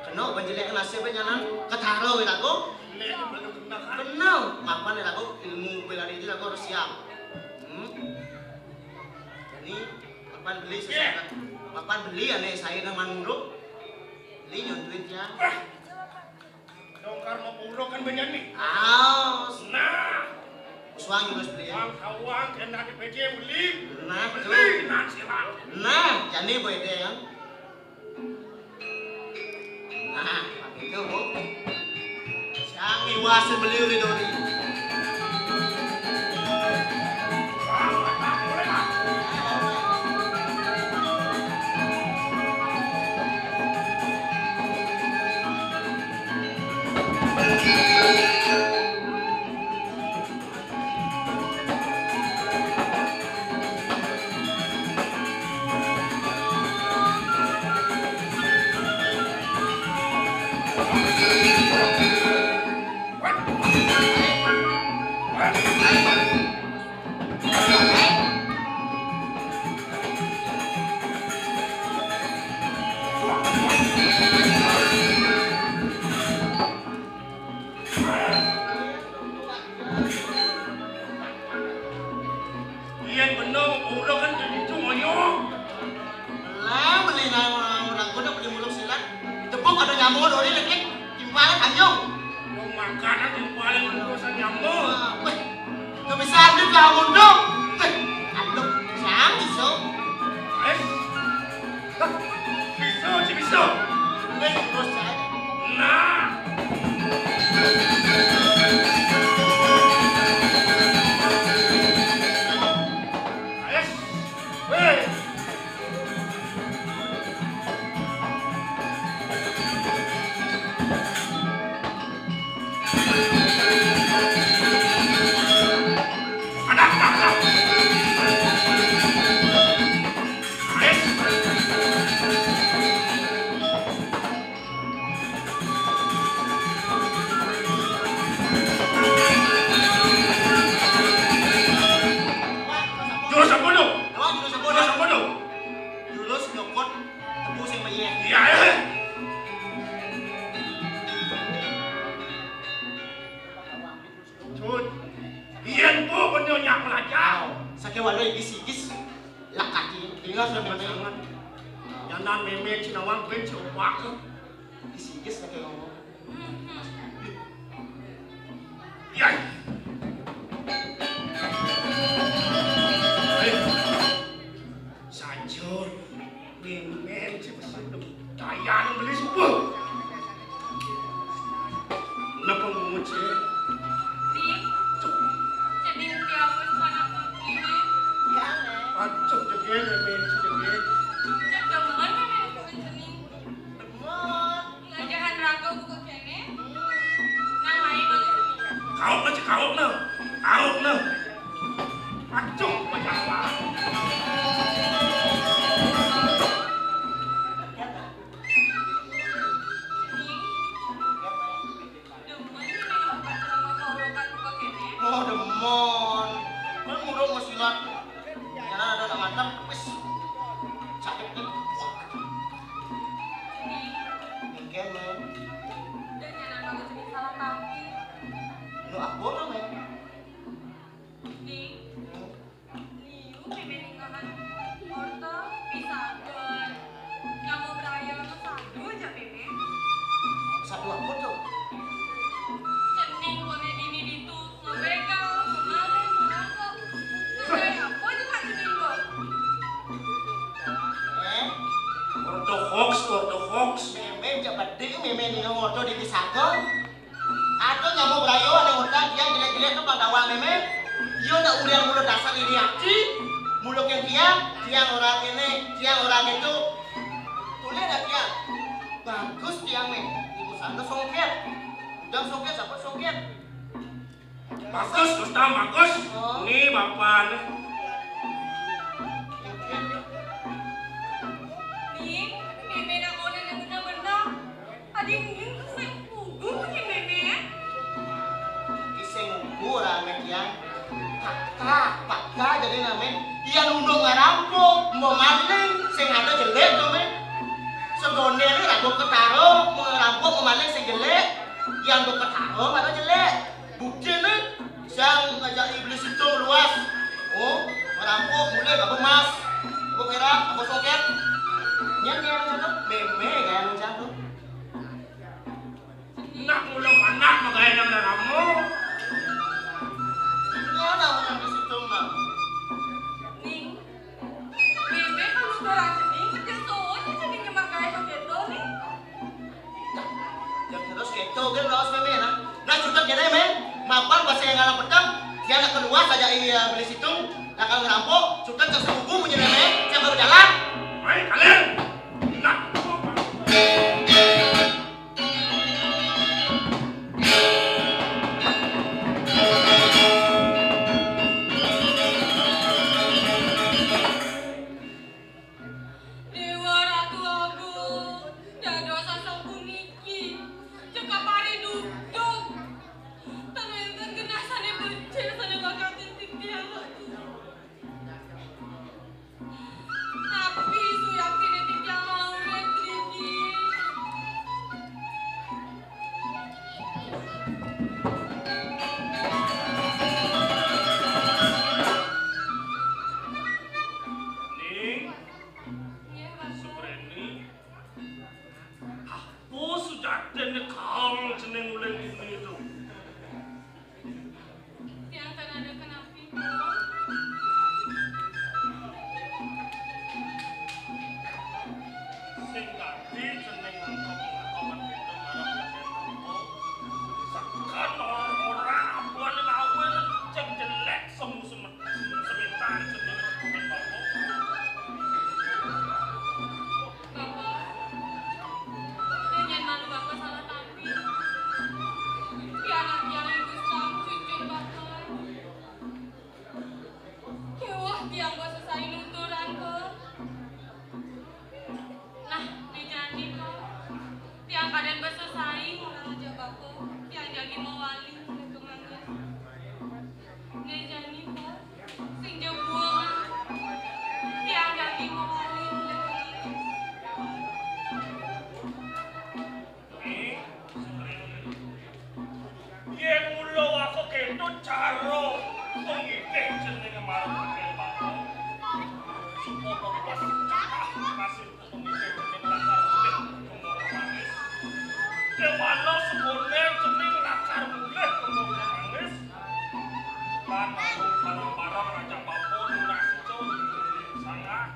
Kena ban jelek nasib nyanan ketara weh lagu. Benar, mapan lagu ilmu bela diri lagu harus siap. Hmm. Ini mapan beli sesaat. Papan beli ané saya nang manuruk. Beli nyontuin tiang. Wah, dongkar mau uruk kan banyak nih. Aos. Nah, uswang juga beli. Uang kawang kena di P J beli. Nah, beli tuh. Nah, silang. Nah, jani boy deh kan. Nah, itu, Bu. Sang iwasin beliau di dori. Yén bener, udah kan jadi itu ngoyo. Lah, beli nang, nang kudu beli muluk silat. Tepuk ada nyamuk dori lagi. Timpalan anyong. Yang makanan timpalan urusan nyamuk. Wah, weh. Tuh bisa adu kamu dong. Weh, adu sang iso. Eh. Bisa, ci bisa. Weh, terus saya. Nah. Weh. Jurus apa tu? Jurus apa tu? Jurus nyokot tebu sing mayeh. Iya, iya. Cut. Biyen po bener nyak melajah. Sakéwala igis-igis. Lak kaki. Tinggal sudah bener. Nyanan mémé cinawang ben coba ke. Igis-igis sakéwala. Iya. Eh. Sajur, mémén, cek besar, dayang beli subuh. Napa ngucé? Ning, cening tiawis panak mangkini. Acuh, jegég, mémén, jegég. Cek demen, mémén, cening. Demen. Ngajahan raga buka kéné. Nang lain lagi. Kauk na, cek kauk na. Kauk na. Acuh, pejabat. Demen nih, Neng, buka ceramah paurukan buka kéné. Oh, demen. Kan muruk masilat. Karena ada nak mantap, wis. Sakit nih. Ning. Mungkin, Neng. Udah nyanan banget jadi salah kaki. Lu apa, Neng? Ning. Liu mémé ningahan orta pisagan. Nyamuk beraya mah sadu aja mémé. Sadu apa tuh? Cening koné dini ditu. Ngabégal, ngamaling, ngarampok. Terus apa aja Kak Cening, Bo? Eh? Ordo hoax, ordo hoax. Mémé jak beding, mémé ninga ordo di pisaga. Aduh, nyamuk berayo, ada orta, tiang jelek-jelek tuh pang dawang mémé. Yo ndak ulian mulut dasar iri ati. Mulut yang tiang, tiang orang ini, tiang orang itu. Tulis dah tiang. Bagus tiang, mé. Ibu sana songket. Udah songket, siapa songket? Bagus, Ustaz, bagus. Oh. Nih, Bapak, nih. Nih, mémé nak oné yang bener-bener. Adi mungkin tuh sing pugu nih, mémé. Ih, sing pugu, ramé, tiang. Pakta, pakta, jadi namé. Iya nunduk ngarampok, mau maling, sing ada jelek tuh, mé. Segondé nih, rampok ketaro, mau ngarampok, mau maling, sing jelek. Iya nunduk ketaro, ada jelek. Buktiné, siang ngajak iblis itu luas. Oh, ngerampok mulai apa emas, apa perak, apa soket. Yan kaya nang jatuh, meme kaya nang jatuh. Nak mula anak magaé nang ramo. Iya, nak menang di situ, Mak. Ning, meme kalau dorang cening, dia soalnya cening nyemak gaé begitu, Ning. Yang terus gitu, kan lawas meme, nah. Nah, sudah kira, meme. Mapan pas saya ngalah petang, dia nak keluar saja iya beli situ. Nah, kalau ngerampok, sudah tersebubu punya meme, siapa berjalan? Ayo, kalian. Nah, Déwa Ratu Agung, dados sasampun niki, cekap ari duduk. Ten wénten genah sané becik sané makaten titiang Ratu. Napi suyaktiné titiang maurip niki? Ning, Nggih, Bapak. Supreni, apa sujatiné kaul cening uling ini to? Tiang tan ada kenapi, Bapak. Sing dadi cening mangka pengalaman kita marang Raden Rama. Sekan ora-ora abuan ngawil cek jelek semu semet-, semet-, semetan cening Raden Rama. Bapak, yén malu Bapak salah tampi. Pianak tiang iku sam cucun Bapak. Kéweh tiang basa saé nuturan, Pak. Nah, né jani, Pak. Tiang kadén basa saé ngorang ajak Bapak. Tiang jagi mawali mulih ka mangkin. Né jani, Pak. Sing ja buang. Tiang jagi mawali mulih ka mangkin. Ning, yén mula aku kéto cara pengitih jeneng marang Raden Bapa. Supaya pas cekah kasih pengitih jeneng lakar mulih kembang manis. Kéwala sekoné jeneng lakar mulih kembang manis. Lan aku bareng-bareng ngajak Bapa nunas ijo sangat.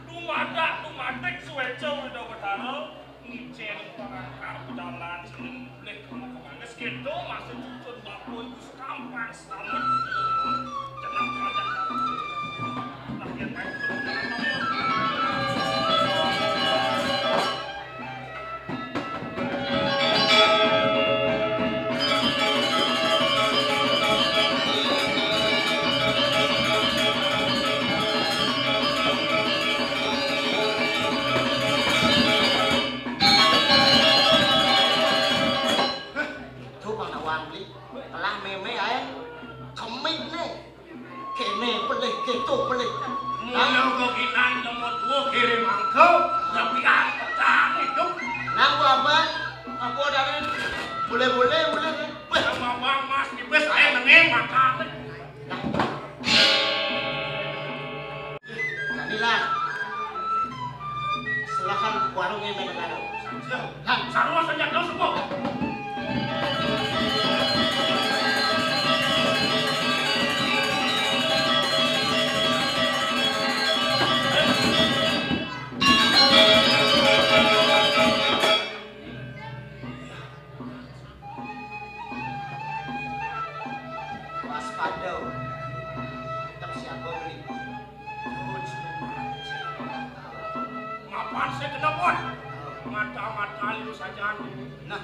Dumadak dumadik suéca Wida Betara ngicén pangakar pedalan sing mulih kemana-kemana. Segitu masih cucun Bapa ibu sekampar selamat. Jangan ngajak aku. Nah, yén baik. Itu pang nawang beli. Telah mémé aé. Kemit né. Kéné pelih, kéto pelih. Mula kokinan lemot wo kiri mangko, ya pian pecah hidup. Nang apa? Apa dane? Boleh-boleh, boleh. Wéh, sama Bang Mas tipis aé meneh makan. Nah. Jadilah. Silakan warungnya menegara. Siap. Lan, sarua saja terus, Bu. Waspada. Mantap siapa beli? Mapan saya kenapa? Mata-mata lu saja. Nah,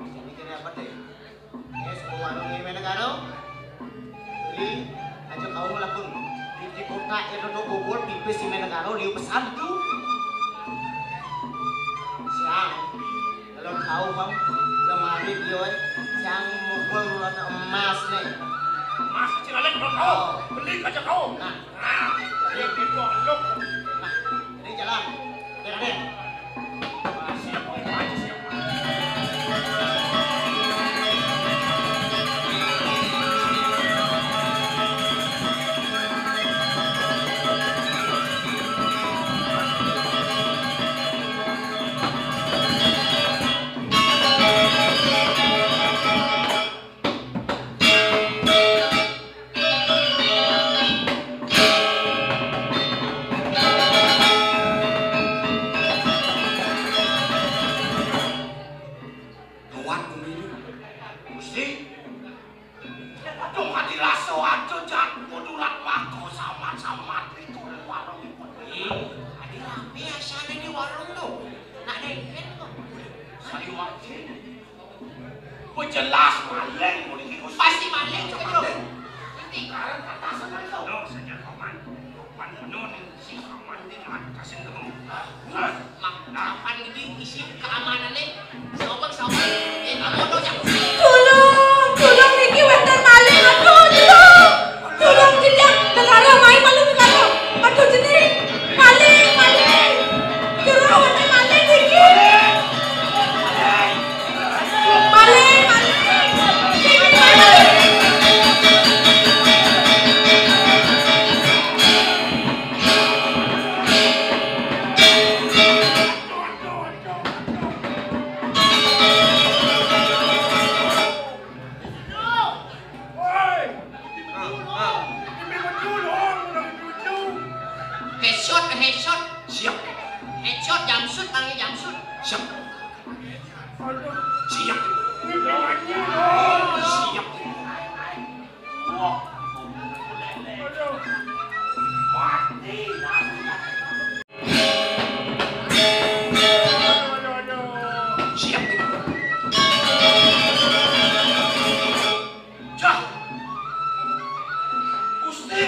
ini kira apa teh? Eh, sebuah warung ini mana karo? Beli aja kau lakun. Di, di kota itu tuh bobol pipis si mana karo, liu pesan tuh. Siang. Kalau kau, Bang, lemari dia, eh, yang mukul rada emas nih. Emas kecil aja kalau kau. Oh. Beli aja kau. Nah. Nah, dia gitu, lu. Nah, ini jalan. Oke, Raden. Siap, Bang. Siap. Dong adi rasa ada jatuh durat mako sama-sama itu warung. Ih, adi rapi asane di warung tuh. Nak dengken kok. Sayu aja. Kok jelas maling, kok iki, Gus. Pasti maling, Cuk, Cuk. Nanti. Sekarang kata sama itu. Loh, saja paman. Paman penuh nih, si paman ini ada kasih dulu. Hah? Mak, nah, kapan gede isi keamanannya? Sabar, sabar. Eh, kamu udah jangan. Tulung, tulung, niki wénten maling. Aduh, tulung. Tulung, tidak. Negara, main malu negara. Aduh, jenih. Maling, maling. Tulung, wénten maling niki. Maling, maling. Niki maling. Headshot, headshot. Siap. Headshot, jumpsuit, tangi jumpsuit. Siap. Siap. Siap. Siap. Jah. Gusti.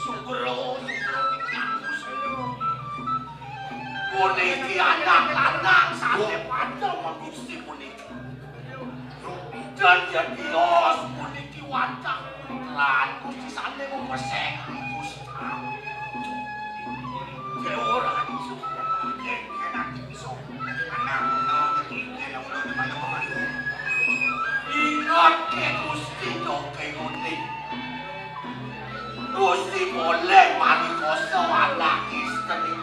Syukur, syukur. Puniki anak lanang sane padha Gusti puniki. Dan jadios puniki wantah putra Gusti sane mempesek Gusti. Dewa ora iso. Yen ati iso. Anak, anak, iki nek ngono di mana kok. Ingat ke Gusti doke ngene. Gusti boleh mari koso anak istri.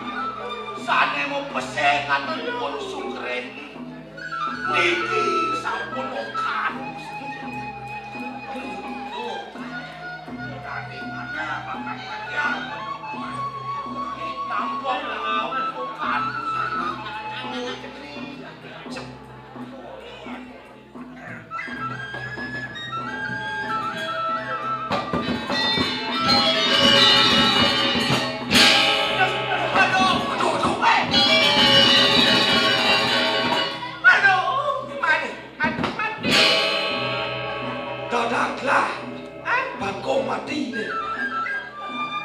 Sane mau pesengan pun sukreni. Niki sampun okan. Tampok okan. Dadaklah. Hah? Bangkong mati nih.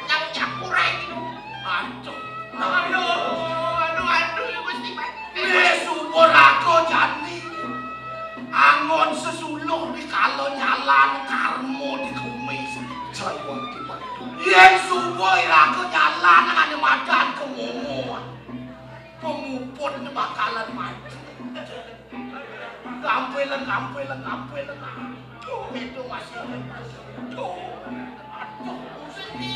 Nang capura iki lho. Aduh. Aduh, aduh, aduh, Gusti Patih. Wis umur aku jani. Angon sesuluh di kalo nyalan karmo di kumis. Sayuwati Patih. Yen subuh ira aku nyalan ngene madan kemomo. Pemupun bakalan maju. Kampeleng, kampeleng, kampeleng. Aduh, itu masih. Aduh, aduh, Gusti.